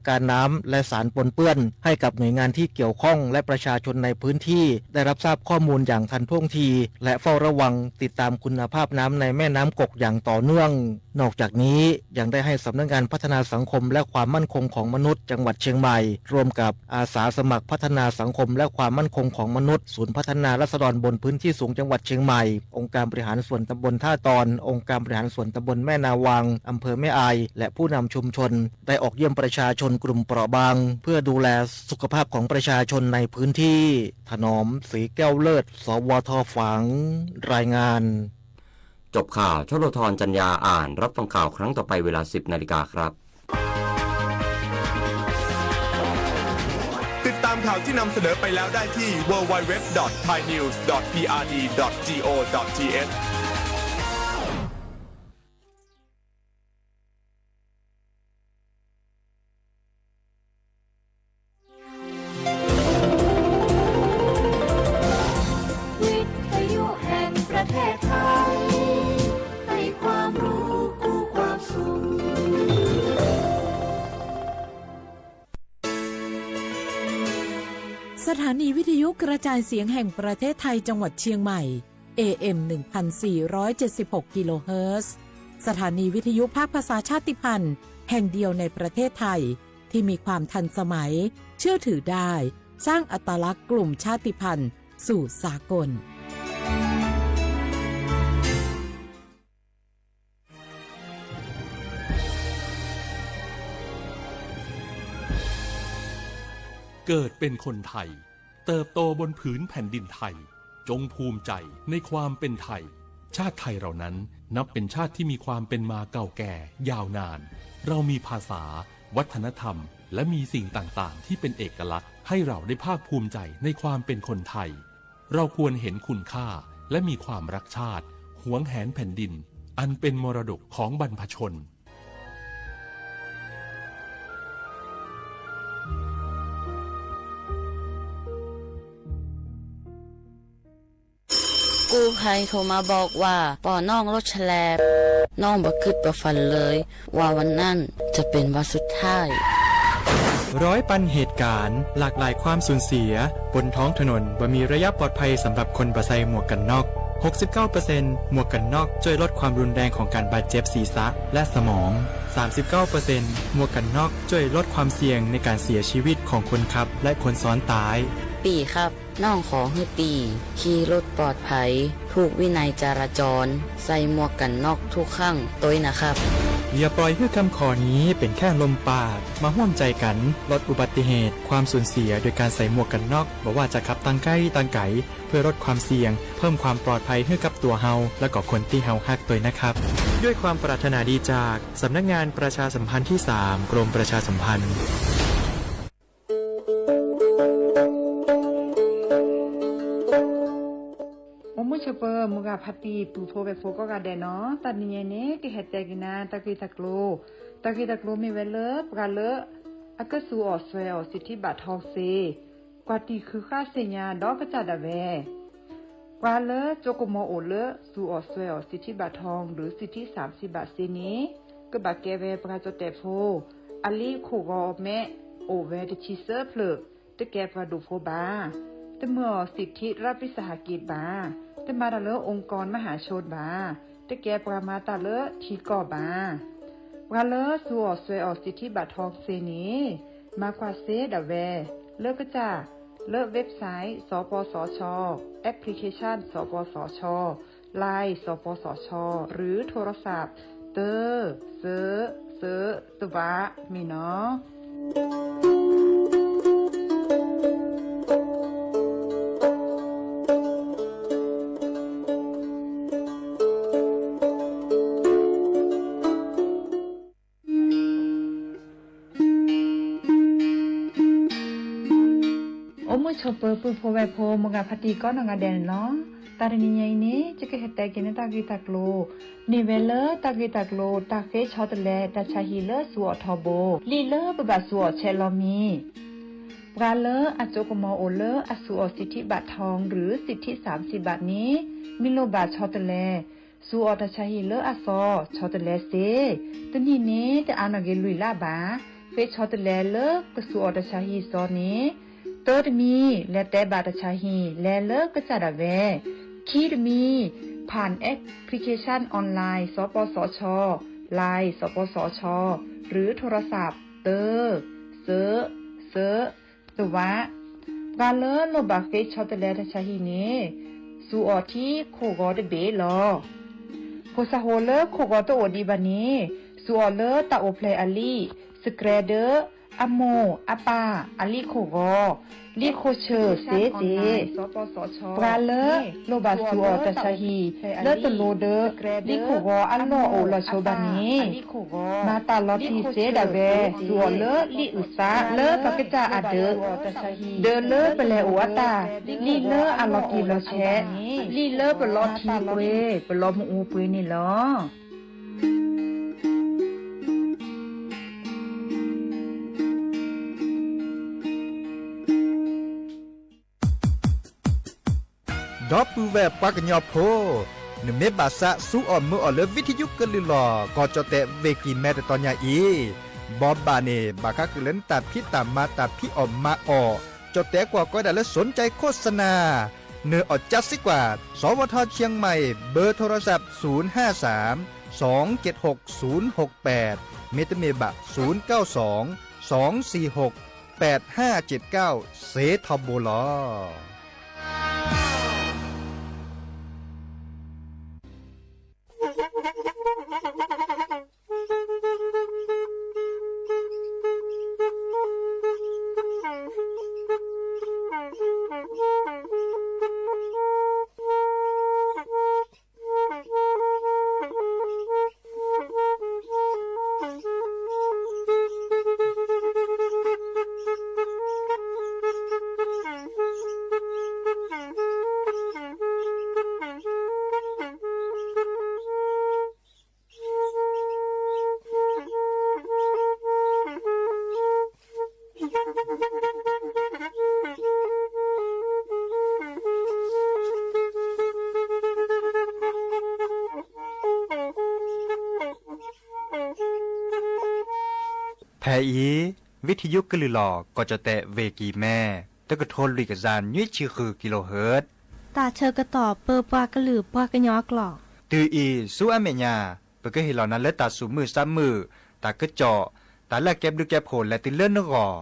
การน้ำและสารปนเปื้อน ให้กับหน่วยงานที่เกี่ยวข้องและประชาชนในพื้นที่ ได้รับทราบข้อมูลอย่างทันท่วงที และเฝ้าระวังติดตามคุณภาพน้ำในแม่น้ำกกอย่างต่อเนื่อง นอกจากนี้ยังได้ให้สำนักงานพัฒนาสังคมและความมั่นคงของมนุษย์จังหวัดเชียงใหม่ ร่วมกับอาสาสมัครพัฒนาสังคมและความมั่นคงของมนุษย์ ศูนย์พัฒนาราษฎรบนพื้นที่สูงจังหวัดเชียงใหม่ องค์การบริหารส่วนตำบลท่าตอน องค์การบริหารส่วนตำบลแม่นาวาง อำเภอแม่อาย และผู้นำชุมชน ได้ออกเยี่ยมประชาชนกลุ่มเปราะบาง เพื่อดูแลสุขภาพของประชาชนในพื้นที่ ถนอม ศรีแก้วเลิศ สวท ฝาง รายงาน จบข่าว ชลธร จันยา อ่าน รับฟังข่าวครั้งต่อไปเวลา สิบนาฬิกาครับ ติดตามข่าวที่นำเสนอไปแล้วได้ที่ ดับเบิลยู ดับเบิลยู ดับเบิลยู ดับเบิลยู ดอท ไทยนิวส์ ดอท พี อาร์ ดี ดอท จี โอ ดอท ที เอช วิทยุแห่งประเทศไทย ให้ความรู้คู่ความสุข สถานีวิทยุกระจายเสียงแห่งประเทศไทยจังหวัดเชียงใหม่ เอ เอ็ม หนึ่งพันสี่ร้อยเจ็ดสิบหก กิโลเฮิรตซ์ สถานีวิทยุภาคภาษาชาติพันธุ์แห่งเดียวในประเทศไทย ที่มีความทันสมัย เชื่อถือได้ สร้างอัตลักษณ์กลุ่มชาติพันธุ์สู่สากล เกิดเป็นคนไทย เติบโตบนผืนแผ่นดินไทย จงภูมิใจในความเป็นไทย ชาติไทยเรานั้นนับเป็นชาติที่มีความเป็นมาเก่าแก่ยาวนาน เรามีภาษา วัฒนธรรม และมีสิ่งต่างๆ ที่เป็นเอกลักษณ์ ให้เราได้ภาคภูมิใจในความเป็นคนไทย เราควรเห็นคุณค่า และมีความรักชาติ หวงแหนแผ่นดิน อันเป็นมรดกของบรรพชน กู้ภัยโทรมาบอกว่า ปอน้องรถแฉลบ น้องบ่คิดบ่ฝันเลย ว่าวันนั้นจะเป็นวันสุดท้าย ร้อยปันเหตุการณ์ หลากหลายความสูญเสีย บนท้องถนนบ่มีระยะปลอดภัยสำหรับคนบ่ใส่หมวกกันน็อก หกสิบเก้าเปอร์เซ็นต์ หมวกกันน็อกช่วยลดความรุนแรงของการบาดเจ็บศีรษะและสมอง สามสิบเก้าเปอร์เซ็นต์ หมวกกันน็อกช่วยลดความเสี่ยงในการเสียชีวิตของคนขับและคนซ้อนท้าย ปี่ครับ น้องขอหื้อปี่ ขี่รถปลอดภัย ผูกวินัยจราจร ใส่หมวกกันน็อกทุกครั้ง ตวยนะครับ อย่าปล่อยให้คำขอนี้เป็นแค่ลมปาก มาร่วมใจกันลดอุบัติเหตุ ความสูญเสียโดยการใส่หมวกกันน็อก บ่ว่าจะขับตางใกล้ตางไก๋ เพื่อลดความเสี่ยง เพิ่มความปลอดภัยให้กับตัวเฮา และก็คนที่เฮาฮักตวยนะครับ ด้วยความปรารถนาดีจาก สำนักงานประชาสัมพันธ์ที่สาม กรมประชาสัมพันธ์ အိၣ်မုာ်ဆိးပၢၤ မိၢ်ဂၤဖါတံၢ် ပုၢ်ဖိဝဲၢ်ဖိကိးဂၤဒဲးနီၤ, တၢ်တနံၤညါအံၤန့ၣ် ကဟဲတဲက့ၤနၤ တၢ်ဂ့ၢ်တၢ်ကျိၤ, တၢ်ဂ့ၢ်တၢ်ကျိၤမ့ၢ်ဝဲလၢ ပှၤလၢ အကစူးအီၣ်စွဲအီၣ် စံးထံဘၣ်ထီၣ်စ့ ကွၢ်တံၢ်ခုဃါသ့ၣ်ညါဒီးကစၢ်ဒၣ်ဝဲ ပှၤလၢကၠိကမီၤအိၣ်လၢ စူးအီၣ်စွဲအီၣ် စံးထံဘၣ်ထီၣ် ဒီးစံးထံသၣ်စံးဘၣ်စ့န့ၣ် ကဘၣ်ကဲဝဲပှၤကၠီၣ်တဲၣ်ဖိ, အလံာ်ခိၣ်ဂီၤအမဲ အိၣ်ဝဲတဆံသၢဖျၢၣ်, တကဲပှၤဒိၣ်ဖိဘၣ်. တမၢအီၣ်စံးထံရးပ့ၤစဟးက့းဘၣ်. တမၤတၢ်လၢ องค์กรมหาชน ဘၣ်. တကဲပှၤမၤတၢ်လၢထံကီၢ်ဘၣ်. ပှၤလၢစူးအီၣ်စွဲအီၣ် စံးထံဘၣ်ထီၣ်စ့န့ၣ် မၤကွၢ်စ့ဒၣ်ဝဲ လၢကစၢ် လၢ website สปสช, application สปสช, Line สปสช หรือโทรศัพท์ သၢ သၢ သၢ သၢ မ့ၢ်နီၤ. အိၣ်မုာ်ဆိးပၢၤ ပုၢ်ဖိဝဲၢ်ဖိ မိၢ်ဂၤဖါတံၢ်ကိးနီၢ်ဂၤဒဲးန့ၣ်လီၤ. တၢ်တနံၤညါအံၤန့ၣ် ယကဟဲတဲက့ၤန့ၢ်တၢ်ဂ့ၢ်တၢ်ကျိၤ မ့ၢ်ဝဲလၢတၢ်ဂ့ၢ်တၢ်ကျိၤ တၢ်ဃ့ဆီတလဲ တၢ်ဆါဟံၣ်လၢစူးအီၣ်ထီဘိ, လံာ်လၢပဘၣ်စူးအီၣ်ဆဲးလီၤမံၤ ပှၤလၢအကၠိကမီၤအိၣ်လၢအစူးအီၣ် စံးထံဘၣ်ထီၣ် ဒီးစံးထံသၣ်စံးဘၣ်န့ၣ် မ့ၢ်လိၣ်ဘၣ်ဆီတလဲ စူးအီၣ်တၢ်ဆါဟံၣ်လၢအသီ ဆီတလဲစ့, တနံၣ်န့ၣ် တအါနီၢ်က့ၤလွံၢ်လါဘၣ်. ဃ့ဆီတလဲလၢကစူးအီၣ်တၢ်ဆါဟံၣ်စီန့ၣ်, တၢတမံၤ လဲၤတဲဘၣ်တၢ်ဆါဟံၣ် လဲၤလၢကစၢ်ဒၣ်ဝဲ, ခံတမံၤ ผ่าน แอปพลิเคชันออนไลน์ สปสช Line สปสช หรือโทรศัพท์ တၢ, စၢ, စၢ, တဝး. ပှၤလၢလိၣ်ဘၣ်ဃ့ဆီတလဲတၢ်ဆါဟံၣ်န့ၣ် စူးအီၣ်ထံခိၣ်ဂီၤတဘ့ၣ်လီၤ. ဖိစၢ်ဖိလၢခိၣ်ဂီၤတအိၣ်ဒံးဘၣ်န့ၣ် စူးအီၣ်လၢတၢ်အိၣ်ဖျဲၣ်အလံာ်, စကြဲဒၢ, အမိၢ်အပၢ်အလံာ်ခိၣ်ဂီၤ, လံာ်ခိၣ်ဆၢၣ်စ့ၢ်ကီး, ပှၤလၢလိၣ်ဘၣ်စူးအီၣ်တၢ်ဆါဟံၣ် လၢတလိၤဒီး လံာ်ခိၣ်ဂီၤအလီၢ်အိၣ်လီၤဆိဘၣ်န့ၣ်, မၤတၢ်လီၤတံၢ်စ့ဒၣ်ဝဲ စူးအီၣ်လၢလံာ်အုၣ်သးလၢပကစၢ်အဒၢး, ဒၢးလၢပလဲၤအိၣ်အတၢ်, လံာ်လၢအလီၤတံၢ်လီၤဆဲး, လံာ်လၢပလီၤထံပှ့ၤ ပလီၤမုၢ်အူပှ့ၤန့ၣ်လီၤ. ဒီပုၢ်ဝဲၢ်ပှၤကညီဖိ, နမ့ၢ်ဘၣ်သးစူးအီၣ်မုာ်အီၣ်လၢ ဝံထယုကလုၢ်လီၤ ကီၢ်ကၠီၣ်တဲၣ် ဝ့ၢ်ကံၢ်မဲ တတီၤညါအံၤ, ဘီဘၣ်န့ၣ် ဘၣ်ဃးဃုာ်လၢနတၢ်ဖံးတၢ်မၤ တၢ်ဖံးအီၣ်မၤအီၣ်, ကၠီၣ်တဲၣ်ကွၢ်ကီဒၣ်လၢ สนใจโฆษณา နၢ်အီၣ်ကၠၢစံကွၢ် สวท เชียงใหม่ เบอร์โทรศัพท์ ศูนย์ห้าสาม สองเจ็ดหก ศูนย์หกแปด မ့တမ့ၢ်ဘၣ် ศูนย์เก้าสอง สองสี่หก แปดห้าเจ็ดเก้า စ့ထီဘိလီၤ. ဖဲအံၤ ဝံထယုကလုၢ်လီၤ ကီၢ်ကၠီၣ်တဲၣ် ဝ့ၢ်ကံၢ်မဲ တကထိလွံၢ်ကယၤနွံဆံဃု kilohertz တၢ်ဆၢကတီၢ်ပၢပှၤကလုာ်ပှၤကညီအကျိာ် တုၤအံၤဆူအမဲာ်ညါ ပကဟ့ၣ်လီၤနၤလၢတၢ်သူၣ်မုာ်သးမုာ်, တၢ်ကစီၣ်, တၢ်လၢအကဲဘျုးကဲဖှိၣ်လဲၤတုၤလၢနဂီၢ်.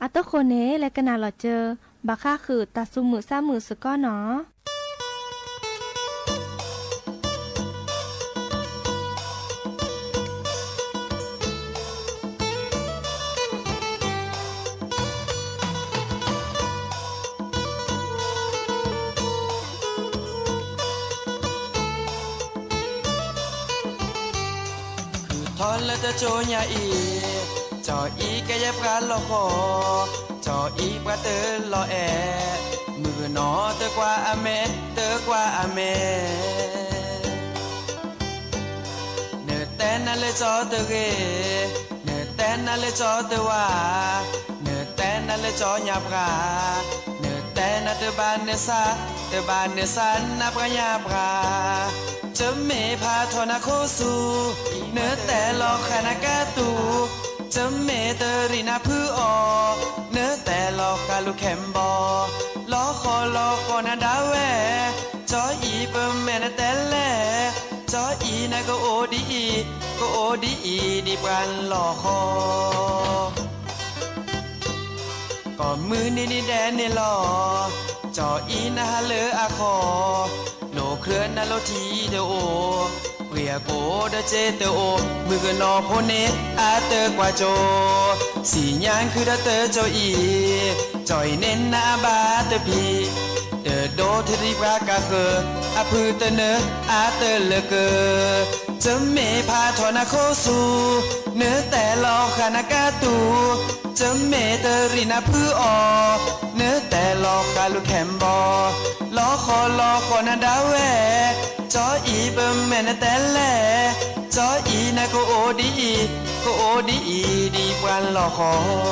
အတဃိန့ၣ် လဲၤကနၣ်လီၤစၢၤ ဘၣ်ဃးဃုာ်တၢ်သူၣ်မုာ်သးမုာ်စ့ၢ်ကီးနီၤ. ဃုထီၣ်လၢတကၠိညါအံၤ, ကၠီအံၤကယဲၢ်ပှၤလီၤဃီ, ကၠီအံၤပှၤတလီၤအဲၣ်, မုၣ်ကနီၤတကွၢ်အမဲာ်, တကွၢ်အမဲာ်. နတဲနၤလၢကၠီတဂ့ၤ, နတဲနၤလၢကၠီတဝါ, နတဲနၤလၢကၠီညါပှၤ, နတဲနၤတဘၣ်နသး, တဘၣ်နသးနၤပှၤညါပှၤ. ကၠီမ့ၢ်ဖးထီနၤခိၣ်ဆူ, နတဲလီၤဃာ်နၤကါတူ, ကၠီမ့ၢ်တရံးနၤဖုအီၤ, နတဲလီၤဃာ်လူၤခဲဘီ, လီၤဃီလီၤဃီနၤဒၣ်ဝဲ, ကၠီအံၤပမဲာ်နတဲလဲၣ်, ကၠီအံၤနကအိၣ်ဒ်အံၤ, ကအိၣ်ဒ်အံၤဒ်ပှၤလီၤဃီ. ကိးမုၢ်နံၤဒဲးန့ၣ်လီၤ, ကၠီအံၤနဟးလၢအဃီ, လိာ်ချၢနၤလိာ်ထံတအိၣ်, ပှ့ၤအကိးဒီးစ့တအိၣ်, မုၣ်ကနီၤဖိန့ၣ်အတကွၢ်ကၠိ, စံၣ်ညါခုဒီးတကၠိအံၤ, ကၠီအံၤန့ၣ်နဘၣ်တဖံး, တဒိးထဒံးပှၤကါဃၢၤ, အဖုတနၢအတလၢကၢၢ်. ကၠီမ့ၢ်ဖးထီနၤခိၣ်ဆူ, နတဲလီၤဃာ်နၤကါတူ, ကၠီမ့ၢ်တရံးနၤဖုအီၤ, နတဲလီၤဃာ်လူၤခဲဘီ, လီၤဃီလီၤဃီနၤဒၣ်ဝဲ, ကၠီအံၤပမဲာ်နတဲလဲၣ်, ကၠီအံၤနကအိၣ်ဒ်အံၤ, ကအိၣ်ဒ်အံၤဒ်ပှၤလီၤဃီ.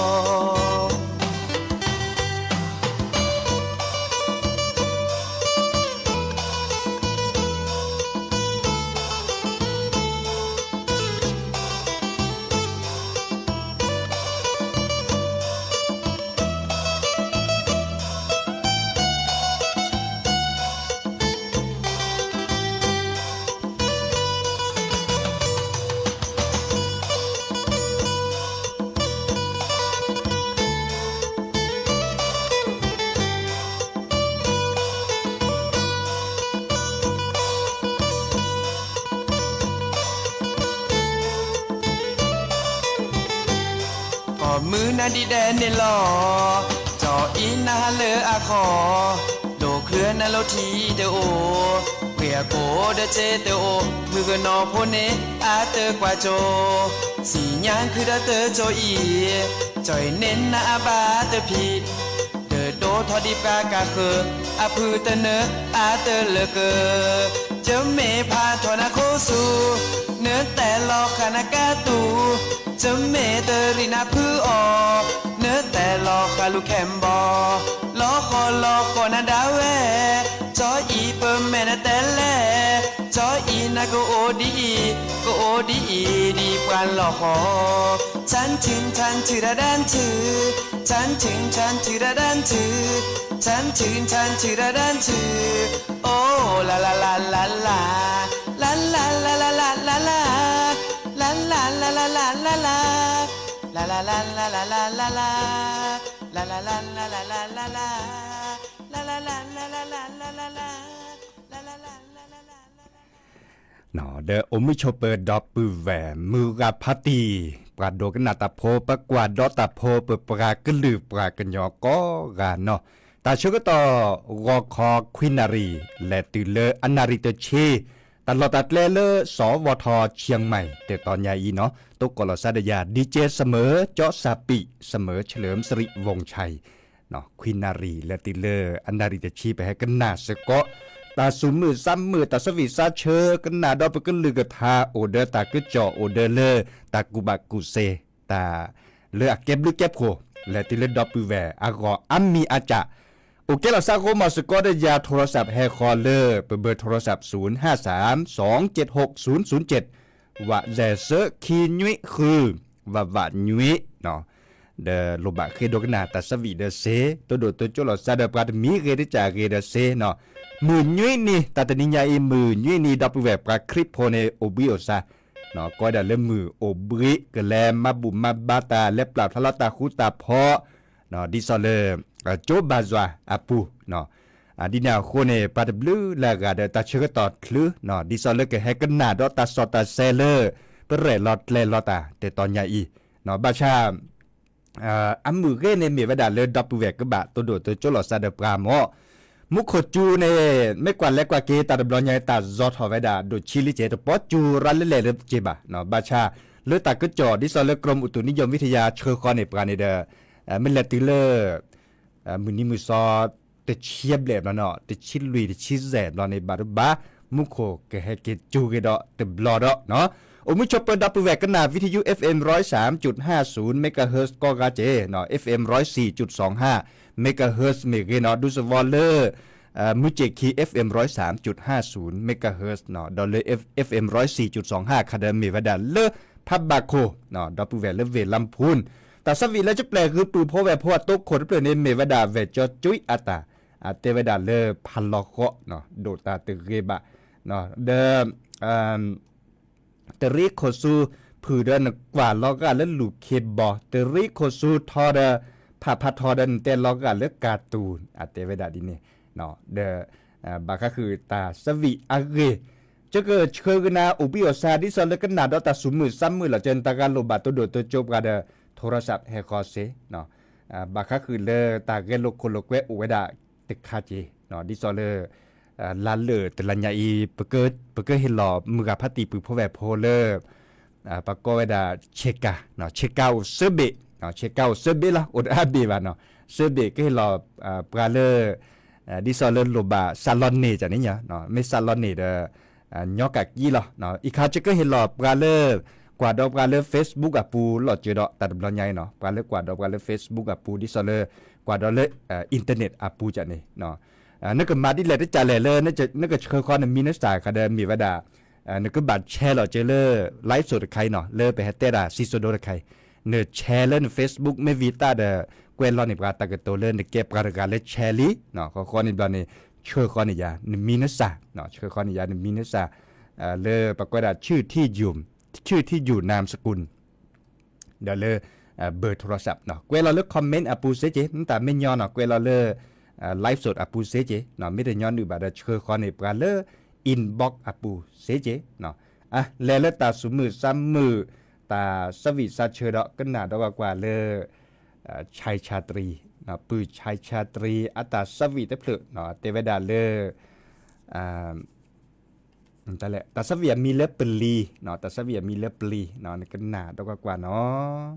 နဒံးဒဲးန့ၣ်လီၤ. ကၠီအံၤနဟးလၢအဃီ, ဒိၣ်ချၢနလိထံတအိၣ်, ပှ့ၤအကိၣ်ဒီးစ့တအိၣ်, မုၣ်ကနီၤဖိန့ၣ်အတကွၢ်ကၠိ, စံၣ်ညါခုဒီးတကၠိအံၤ, ကၠီအံၤန့ၣ်နအဘၣ်တဖံး, တဒိၣ်ထီၣ်ဒံးပှၤကဃၢၤ, အဖုတနၢအတလၢကၢ, ကမ့ၢ်ဖးထီၣ်နခိၣ်ဆူ, နတဲလီၤဃာ်နကတူၢ်, ကမ့ၢ်တရံးနဖုအီၤ, နတဲလီၤဃာ်လူၤခဲဘီ, လီၤဃီလီၤဃီနဒၣ်ဝဲ, ကၠီအံၤပမဲာ်နတဲလဲၣ်, ကၠီအံၤနကအိၣ်ဒ်အံၤ, ကအိၣ်ဒ်အံၤဒ်ပှၤလီၤဃီ, ဆၣ်ဆူဆၣ်ဆူရၣ်ဒၣ်ဆူ, ဆၣ်ဆူဆၣ်ဆူရၣ်ဒၣ်ဆူ, ဆၣ်ဆူဆၣ်ဆူရၣ်ဒၣ်ဆူ, အိၣ်လၢ်လၢ်လၢ်လၢ်လၢ်, လၢ်လၢ်လၢ်လၢ်လၢ်လၢ်လၢ်, လၢ်လၢ်လၢ်လၢ်လၢ်လၢ်လၢ်, လၢ်လၢ်လၢ်လၢ်လၢ်လၢ်လၢ်, လၢ်လၢ်လၢ်လၢ်လၢ်လၢ်လၢ်လၢ်, လၢ်လၢ်လၢ်လၢ်လၢ်လၢ်လၢ်လၢ်, လၢ်လၢ်လၢ်လၢ်လၢ်လၢ်လၢ်လၢ်, ဒီးအိၣ်မုာ်ဆိးပၢၤဒီပုၢ်ဝဲၢ် မုၢ်ဂၤဖးတံၢ်, ပှၤဒိကနၣ်တၢ်ဖိ ပကွၢ်ဒီးတၢ်ဖိ ပပှၤကလုာ်ပှၤကညီကိးဂၤနီၢ်, တၢ်ဆၢကတီၢ် ဂီၤခီခွံနၣ်ရံၣ် လဲၤတုၤလၢအနၣ်ရံၣ်တဆံ, တၢ်လီၢ်တၢ်ကျဲလၢ စီၤဝီၤထီ ခၠံၣ်မဲၣ် တၢ်တီညါအံၤနီၢ်, တိကိးလီၤစၢ်ဒီးယၤ DJ စမၢၤ ကၠီစၣ်ပံး စမၢၤ เฉลิมสิริวงศ์ชัย ခွံနၣ်ရံၣ် လဲၤတုၤလၢအနၣ်ရံၣ်တဆံ ပဟဲကနၣ်စ့ၢ်ကီး တၢ်သူၣ်မုာ်သးမုာ် တၢ်ဆၢဝံၣ်စၢ်ဆၢ ကနၣ်ဒီးပကလုၢ်ကထါ အိၣ်ဒီးတၢ်ကစီၣ် အိၣ်ဒီးလၢတၢ်ကူၣ်ဘၣ်ကူၣ်သ့ တၢ်လၢအကဲဘျုးကဲဖှိၣ် လဲၤတုၤလၢဒီပုၢ်ဝဲၢ်အဂီၢ် အါမံၤအါကၢ်, အိၣ်ကဲလီၤစၢ်ဃိမီၤစ့ၢ်ကီးဒီးယၤ ထိရစးဟဲဃီၤလၢ ပဘၢၣ်ထိရစး ศูนย์ห้าสาม สองเจ็ดหกศูนย์ศูนย์เจ็ด ဝး แสน เค ညွံးဃု ဝး ဝး ညွံး ဒီးလိၣ်ဘၣ်ဃ့ဒိကနၣ်တၢ်ဆၢဝံၣ်ဒီးစ့, တိဒိၣ်တိကၠိလီၤစၢ်ဒီးပှၤတမံၤဂ့ၤတကၢ်ဂ့ၤဒီးစ့နီၤ, မုၢ်ညွံးနံၤ တၢ်တနံၤညါအံၤ မုၢ်ညွံးနံၤ ဒီပုၢ်ဝဲၢ်ပှၤခရံာ်ဖိန့ၣ် အိၣ်ဘှံးအိၣ်သါ, ကိးဝဲဒၣ်လၢမုၢ်အိၣ်ဘှံး ကလဲၤမၤဘူၣ်မၤဘါတၢ် လဲၤပျၢ်ဖျါလီၤတၢ်ဃူတၢ်ဖိး, ဒ်သိးလၢ ကၠိဘၣ်ယွၤအပူၤ, ဒ်န့ၣ်အဃိန့ၣ် ပှၤတဘျုးလၢအဂၤဒီးတၢ်ဆၢကတီၢ်ချုး, ဒ်သိးလၢကဟဲကနၣ်ဒီးတၢ်စီၣ်တၢ်ဆဲလၢ ပရဲၣ်လီၤကျဲၤလီၤတၢ် တၢ်တီညါအံၤ, ဘၣ်ဆၣ် အမုၢ်ဂ့ၤန့ၣ်မ့ၢ်ဝဲဒၣ်လၢဒီပုၢ်ဝဲၢ်ကဘၣ်တိဒိၣ်တိကၠိလီၤစၢ်ဒီးပှၤမၢ်, မူခိၣ်စူၤန့ၣ် မ့ၢ်ကွၢ်လဲၤကွၢ်က့ၤတၢ်တဘျီညါ တၢ်ယီၤထီၣ်ဝဲဒၣ်ဒိၣ်ဆံးလံက့ၤ တပီစူၤရၤလၢလဲၣ်လၢက့ၤဘၣ်, ဘၣ်ဆၣ် လၢတၢ်ကစီၣ်ဒ်သိးလၢ กรมอุตุนิยมวิทยา ဆှၢဃီန့ၣ်ပှၤန့ၣ်ဒီး မ့ၢ်လဲၤတုၤလၢ မုၢ်နံၤမုၢ်သီ တဆံဘျဲၣ်ဘျီနီၤ တဆံလွံၢ်တဆံယဲၢ်ဘျီန့ၣ် ဘၣ်ဒိဘၣ် မူခိၣ်ကဟဲက့ၤစူၤက့ၤဒီးတဘျီဒီး, အိၣ်မုာ်ဆိးပၢၤဒီပုၢ်ဝဲၢ်ကနၣ် วิทยุ FM ร้อยสามจุดห้าศูนย์ megahertz ကိးဂၤက့ၤ, FM ร้อยสี่จุดสองห้า megahertz မ့ၢ်ဂ့ၤနီၤ ဒူသဝီလၢ မုၢ်စ့ၣ်ခံ FM ร้อยสามจุดห้าศูนย์ megahertz ဒီးလၢ FM ร้อยสี่จุดสองห้า ခါဒီးမ့ၢ်ဝဲဒၣ်လၢ ဖးဘၣ်ခိၣ်, ဒီပုၢ်ဝဲၢ်လၢဝ့ၢ်လါဖူၣ်, တၢ်ဆၢဝံၣ်လၢကပျဲၢ်ဂုၢ်ပုၢ်ဖိဝဲၢ်ဖိအတိခိၣ်တဖျၢၣ်န့ၣ် မ့ၢ်ဝဲဒၣ်ဝဲၢ်ကၠီကွံအတၢ်, တဲဝဲဒၣ်လၢဖးလီၤဃီ, ဒိၣ်တၢ်တဂ့ၤဘၣ်, ဒီး တရံးခိၣ်ဆူ ဖုၣ်ဒီးနကွၢ်လီၤဂာ်လၢလူၤခ့ဘီ, တရံးခိၣ်ဆူထီဒီး ဖးဖးထီဒီးနတဲလီၤဂာ်လၢကၢ်တူၢ်, အတဲဝဲဒၣ်ဒ်န့ၣ်, ဒီး ဘၣ်ဃးဃုာ်တၢ်ဆၢဝံၣ်အဂ့ၢ်, ကကဆှၢကနၣ်အိၣ်ဘှံးအိၣ်သါ ဒ်သိးလၢကနၣ်ဒီးတၢ်သူၣ်မုာ်သးမုာ်လီၤ ကနတၢ်ဂၤလိၣ်ဘၣ်တိဒိၣ်တိကၠိပှၤဒီး ထိရစးဟဲဃီၤစ့, ဘၣ်ဃးဃုာ်လၢတၢ်ဂဲၤလိာ်ခိၣ်လိာ်ကွဲအိၣ်ဝဲဒၣ်တခါက့ၤ, ဒ်သိးလၢ လါလၢာ်တလါညါအံၤ ပကဟ့ၣ်လီၤမုၢ်ဂၤဖးတံၢ်ပုၢ်ဖိဝဲၢ်ဖိလၢ ပကိးဝဲဒၣ် ဆ့ကၤ, ဆ့ကၤအိၣ်စၢဘ့ၣ်, ဆ့ကၤအိၣ်စၢဘ့ၣ်လီၤ အိၣ်တအါဘ့ၣ်ဘၣ်နီၤ, စၢဘ့ၣ်ကဟ့ၣ်လီၤ ပှၤလၢ ဒ်သိးလၢလိၣ်ဘၣ်စးလီၤန့ၢ်န့ၣ်, မ့ၢ်စးလီၤန့ၢ်ဒီး ညီကးကံလီၤ, အံၤခါကကဟ့ၣ်လီၤပှၤလၢ ကွၢ်ဒီးပှၤလၢ Facebook အပူၤလီၤစၢၤဒီး တၢ်တဘျီညါအံၤနီၤ, ပှၤလၢကွၢ်ဒီးပှၤလၢ Facebook အပူၤ ဒ်သိးလၢ ကွၢ်ဒီးလၢ internet အပူၤန့ၣ် နကမၤဒ်လဲၣ်တကးလဲၣ်လၢ နကဆှၢဃီနမံနစၢ်ခါဒီးမ့ၢ်ဝဲဒၣ် နကဘၣ် share လီၤက့ၤလၢ live စိးတခါအံၤနီၤ လၢပဟဲတဲဒၣ်စံၣ်စိၤဒိတခါအံၤ, န share လၢန Facebook မ့ၢ်ဝံၤတၢ်ဒီး ကွဲးလီၤန့ၢ်ပှၤတၢ်ကတိၤလၢနကဲပှၤတဂၤလၢ share လံ, ဃီဃီန့ၣ်ဘျီန့ၣ် ဆှၢဃီန့ၢ်ယၤ နမံနစၢ်, ဆှၢဃီန့ၢ်ယၤနမံနစၢ် လၢပကွဲးဒၣ် ชื่อที่อยู่ นามสกุล ဒီးလၢ เบอร์โทรศัพท์ ကွဲးလီၤလၢ comment အပူၤစ့က့ၤ, မ့ၢ်တၢ်မ့ၢ်ညီနီၤ ကွဲးလီၤလၢ live စိး အပူၤစ့က့ၤ, မ့ၢ်တညီနုၢ်ဘၣ်ဒီးဆှၢဃီန့ၢ်ပှၤလၢ inbox အပူၤစ့က့ၤ, လဲၤလၢတၢ်သူၣ်မုာ်သးမုာ် တၢ်ဆၢဝံၣ်စးဆၢဒီးကနၣ်ဒီးကွၢ်ကွၢ်လၢ ဆဲးဆါတရံး, ပုၢ်ဆဲးဆါတရံး အတၢ်ဆၢဝံၣ်တဖျၢၣ် တဲဝဲဒၣ်လၢ တၢ်ဆၢဝံၣ်အမံၤလၢပျံၤ, တၢ်ဆၢဝံၣ်အမံၤလၢပျံၤ နကနၣ်ဒီးကွၢ်ကွၢ်နီၤ.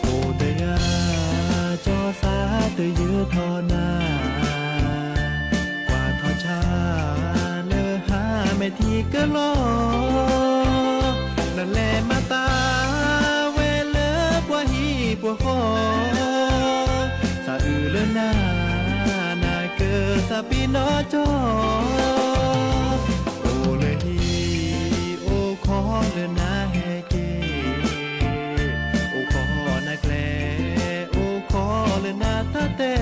အိၣ်တဂၤ ကၠီသးတယုၢ်ထီၣ်နၤ ကွၢ်ထီၣ်ဆၣ် လၢဟါမဲာ်ထံကလီၤ နလဲၤမၤသးဝဲလၢပှၤဟံၣ်ပှၤဃီ သးအုးလၢနၤ နကသးပ့ၤနီၣ်ကၠီ အိၣ်လၢဟံၣ်အိၣ်ခီလၢနၤဟဲက့ၤ အိၣ်ခီနၤကျဲ အိၣ်ခီလၢနၤတၢ်တဲ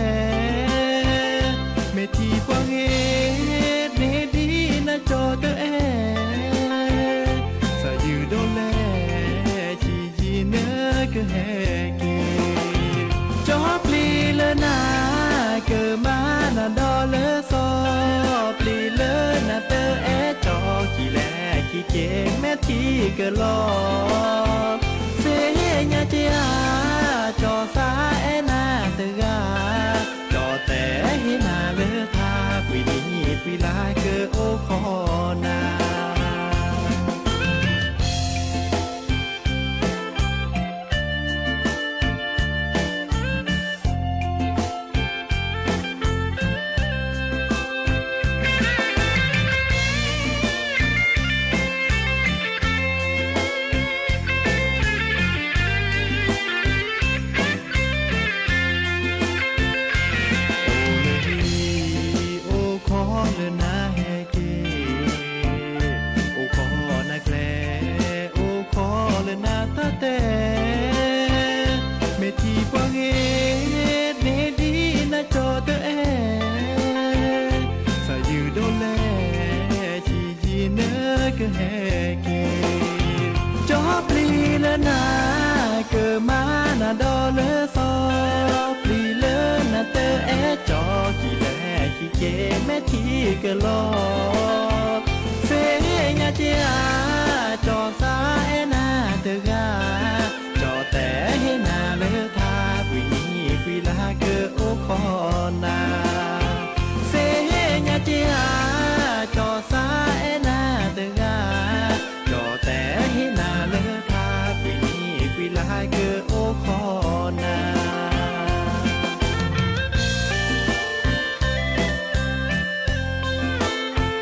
မ့ၢ်ထံၣ်ပှၤဂ့ၤန့ၢ်ဒ်နၤကၠီတအဲၣ် သးယုၢ်ဒိးလဲၣ် ဆံးယံာ်နကဟဲက့ၤ ကၠီပျံၤလၢနၤ ကမၤနၤဒီးလၢသီ ပျံၤလၢနၤတအဲၣ် ကၠီကံၤလဲၣ်ကံၤက့ၤ မဲာ်ထံကလီၤ သ့ၣ်ညါက့ၤဧါ ကၠီသးအဲၣ်နၤတဂၤ ကၠီတဲဟ့ၣ်နၤလၢထါ ကွံာ်နံၤကွံာ်လါကအိၣ်ခီနၤ အိၣ်လၢဟံၣ်အိၣ်ခီလၢနၤဟဲက့ၤ အိၣ်ခီနၤကျဲ အိၣ်ခီလၢနၤတၢ်တဲ မ့ၢ်ထံၣ်ပှၤဂ့ၤန့ၢ်ဒ်နၤကၠီတအဲၣ် သးယုၢ်ဒိးလဲၣ် ဆံးယံာ်နကဟဲက့ၤ ကၠီပျံၤလၢနၤ ကမၤနၤဒီးလၢသီ ပျံၤလၢနၤတအဲၣ် ကၠီကံၤလဲၣ်ကံၤက့ၤ မဲာ်ထံကလီၤ သ့ၣ်ညါက့ၤဧါ ကၠီသးအဲၣ်နၤတဂၤ ကၠီတဲဟ့ၣ်နၤလၢထါ ကွံာ်နံၤကွံာ်လါကအိၣ်ခီနၤ သ့ၣ်ညါက့ၤဧါ ကၠီသးအဲၣ်နၤတဂၤ ကၠီတဲဟ့ၣ်နၤလၢထါ ကွံာ်နံၤကွံာ်လါကအိၣ်ခီနၤ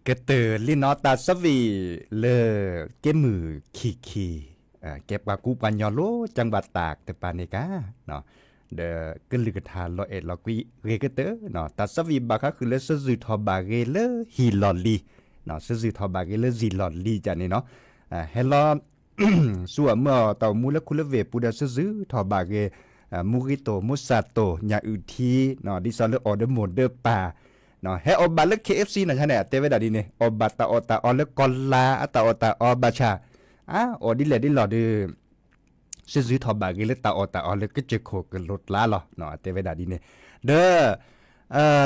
ကတၢၢ်လံနီၤ တၢ်ဆၢဝံၤလၢ ကဲမုၢ်ခံခံ, ကဲပှၤကူပှၤညီလိကၠၢ်ဘၣ်တၢ်တပၤန့ၣ်ကါ, ဒီးကလုၢ်ကထါလီၤအဲၣ်လီၤကွံဂ့ၤကတၢၢ်နီၤ တၢ်ဆၢဝံၤဘၣ်ဃးဃုာ်လၢ စၢၤစုၤထီၣ်ဘၣ်ဂ့ၤလၢဟံၣ်လီၢ်လံၤ, စၢၤစုၤထီၣ်ဘၣ်ဂ့ၤလၢဟံၣ်လီၢ်လံၤကန့ၣ်နီၤ, ဟဲလီၤ ဆူအမုၢ်အီၣ်တၢ်အိၣ်မူလၢခူလၢဝ့ၢ်ပူၤဒီး စၢၤစုၤထီၣ်ဘၣ်ဂ့ၤ, မူဂံၢ်တိၢ် မူစၢ်တိၢ် ညၣ်အုၣ်ထံ, ဒ်သိးလၢအီၣ်ဒီးမိၢ်ဒီးပၢ်, ဟဲအီၣ်ဘၣ်လၢ K F C နီၤ ဆါန့ၣ် အတဲဝဲဒၣ်ဒ်န့ၣ် အီၣ်ဘၣ်တၢ်အီၣ်တၢ်အီလၢကီၢ်လါ အတၢ်အီၣ်တၢ်အီဘၣ်ဆၣ်, အအီၣ်ဒ်လဲၣ်ဒ်လဲၣ်ဒီး စၢၤစုၤထီၣ်ဘၣ်ဂ့ၤလၢတၢ်အီၣ်တၢ်အီလၢကစၢၢ်ခိၣ်ကလိၤကျါလီၤ အတဲဝဲဒၣ်ဒ်န့ၣ်, ဒီး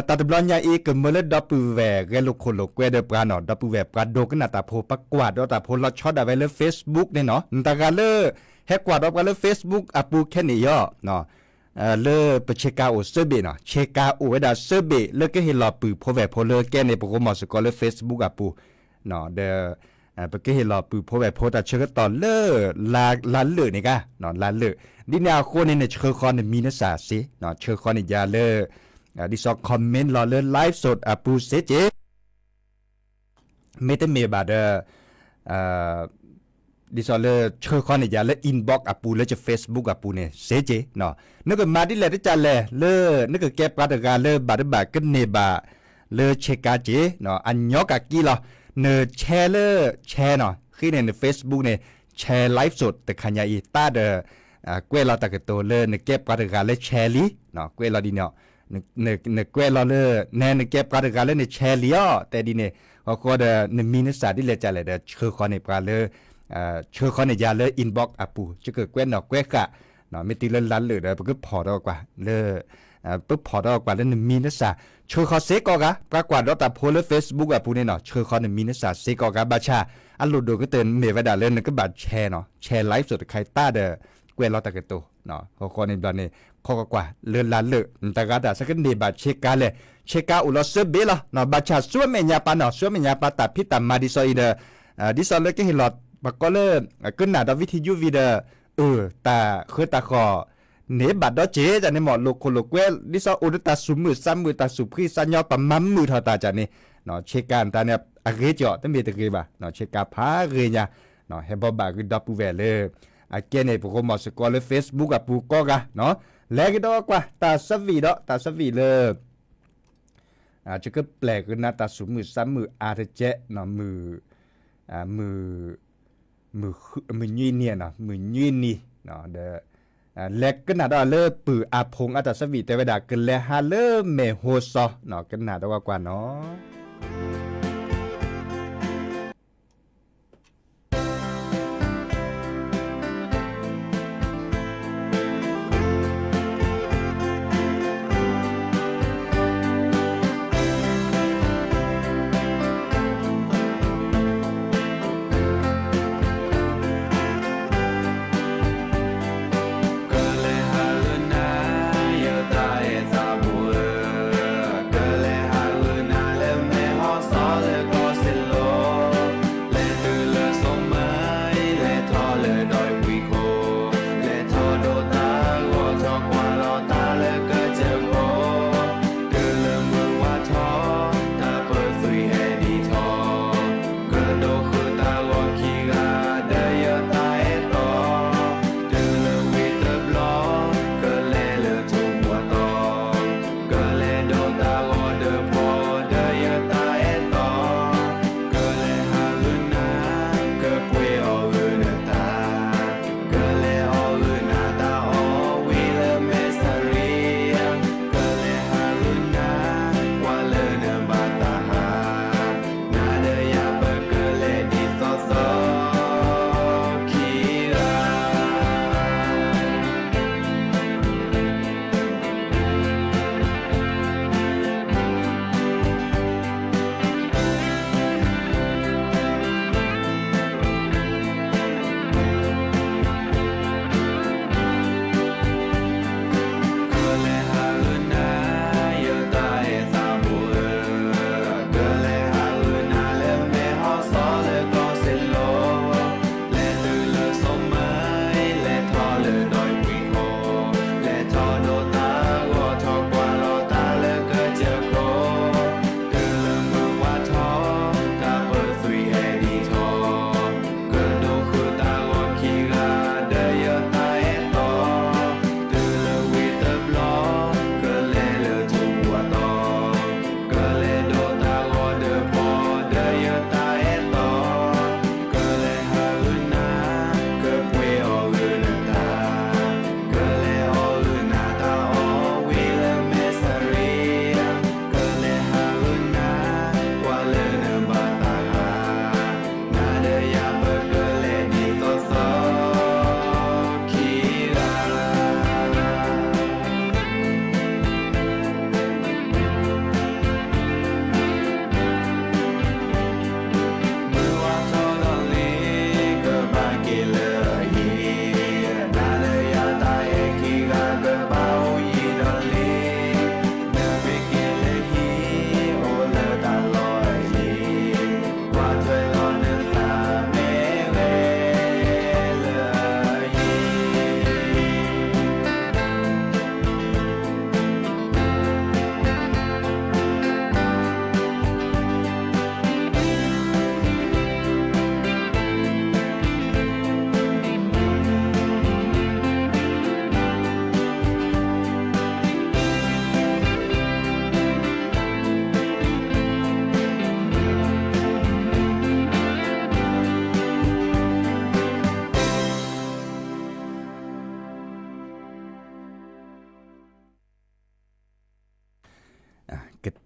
တၢ်တဘျီညါအံၤ ကမၢလၢဒီပုၢ်ဝဲၢ်ဂဲၤလိာ်ခိၣ်လိာ်ကွဲဒီးပှၤနီၤ ဒီပုၢ်ဝဲၢ်ပှၤဒိကနၣ်တၢ်ဖိ ပှၤကွၢ်ဒီးတၢ်ဖိလီၤဆီဒၣ်ဝဲလၢ Facebook န့ၣ်နီၤ နတဂၤလၢ ဟဲကွၢ်ဒီးပှၤလၢ Facebook အပူၤခဲန့ၣ်အံၤ လၢပဆ့ကၤအိၣ် survey နီၤ ဆ့ကၤအိၣ်ဝဲဒၣ် survey လၢကဟ့ၣ်လီၤပုၢ်ဖိဝဲၢ်ဖိလၢကဲန့ၣ် ပကမီၤစ့ၢ်ကီးလၢ Facebook အပူၤ, ဒီး ပကဟ့ၣ်လီၤပုၢ်ဖိဝဲၢ်ဖိတၢ်ဆၢကတီၢ်လၢ လါလၢာ်န့ၣ်ဂါ, လါလၢာ်, ဒ်န့ၣ်အဃိန့ၣ် နဆှၢဃီနမံၤနစၢ်စ့, ဆှၢဃီန့ၣ်ယၤလၢ ဒ်သိး comment လီၤလၢ live စ့ၢ် အပူၤစ့ၢ်ကီး မ့တမ့ၢ်ဘၣ်ဒီး ဒ်သိးလၢဆှၢဃီန့ၣ်ယၤလၢ inbox အပူၤလၢ Facebook အပူၤန့ၣ် စ့ၢ်ကီး, နကမၤဒ်လဲၣ်တကးလဲၣ်လၢ နကကဲပှၤတဂၤလၢဘၣ်တဘၣ်ကန့ၢ်ဘၣ် လၢဆ့ကၤစ့ၢ်, အညီကးကံလီၤ, န share လၢ share နီၤ ဃ့န့ၣ် န Facebook န့ၣ် share live စ့ၢ် တခါညါအံၤ တၢ်ဒီး ကွဲးလီၤတၢ်ကတိၤလၢနကဲပှၤတဂၤလၢ share လံ, ကွဲးလီၤဒ်န့ၣ် နကွဲးလီၤလၢ နဲနကဲပှၤတဂၤလၢန share လံအီၤ တဲဒ်န့ၣ်, အဃိဒီး နမံၤနစၢ်ဒ်လဲၣ်ကလဲၣ်ဒီး ဆှၢဃီန့ၣ်ပှၤလၢ ဆှၢဃီန့ၣ်ယၤလၢ inbox အပူၤ ယကကွဲးနီၣ်ကွဲးဃာ်, မ့ၢ်တုၤလၢလါလၢာ်ဒီး ပကဖီၣ်ဒီးကွၢ်လၢ ပဖီၣ်ဒီးကွၢ်လၢနမံၤနစၢ်, ဆှၢဃီစ့ၢ်ကီးဂၤ ပှၤကွၢ်ဒီးတၢ်ဖိလၢ Facebook အပူၤန့ၣ်နီၤ ဆှၢဃီနမံၤနစၢ်စ့ၢ်ကီးဂၤ ဘၣ်ဆၣ် အလိၣ်ဒိၣ်ကတၢၢ်မ့ၢ်ဝဲဒၣ်လၢနကဘၣ် share နီၤ share live စ့ၢ်တခါအံၤ တၢ်ဒီး ကွဲးလီၤတၢ်ကတိၤ အဃိန့ၣ်ဘျီန့ၣ် ခီကွၢ်ကွၢ်လၢလါလၢာ် နတဂၤတၢ်ဆၢကန့ၢ်ဘၣ်ဆ့ကၤလဲၣ်, ဆ့ကၤအိၣ်လီၤ survey လီၤ, ဘၣ်ဆၣ်ဆူအမဲာ်ညါပာ်နီၤ ဆူအမဲာ်ညါပာ်တၢ်ဖံးတၢ်မၤဒ်သိးအံၤဒီး ဒ်သိးလၢကဟ့ၣ်လီၤ ပှၤကိးလၢ ကနၣ်ဒီး ဝံထံယုၢ်ဝံၤဒီး အၢ တၢ်ဃၢတၢ်ဃီၣ် န့ၢ်ဘၣ်ဒီးစ့ၢ် ကန့ၣ်မ့ၢ် လိာ်ခိၣ်လိာ်ကွဲ ဒ်သိးအိၣ်ဒီးတၢ်သူၣ်မုာ်သးမုာ် တၢ်သူၣ်ဖှံသးညီ ပမၤမုာ်ထီၣ်တၢ်ကန့ၣ် ဆ့ကၤတၢ်န့ၣ် အဂ့ၤကီး တမ့ၢ်တဂ့ၤဘၣ် ဆ့ကၤဖးဂ့ၤညါ ဟဲဘီဘၣ်ဂ့ၤဒီပုၢ်ဝဲၢ်လၢ အကဲန့ၣ် ပကမီၤစ့ၢ်ကီးလၢ Facebook အပူၤကိးဂၤ လဲၤကဒီးကွၢ် တၢ်ဆၢဝံၤဒီး တၢ်ဆၢဝံၤလၢ ယကပျဲကနၣ်တၢ်သူၣ်မုာ်သးမုာ်အါတကဲး မုၢ် မုၢ်နွံနံၤနီၤ မုၢ်နွံနံၤ ဒီး လဲၤကနၣ်ဒီးလၢပုၢ်အါဖိအတၢ်ဆၢဝံၤ တဲဝဲဒၣ် ကလဲၤဟးလၢမဲာ်ဟိစီ ကနၣ်ဒီးကွၢ်ကွၢ်နီၤ.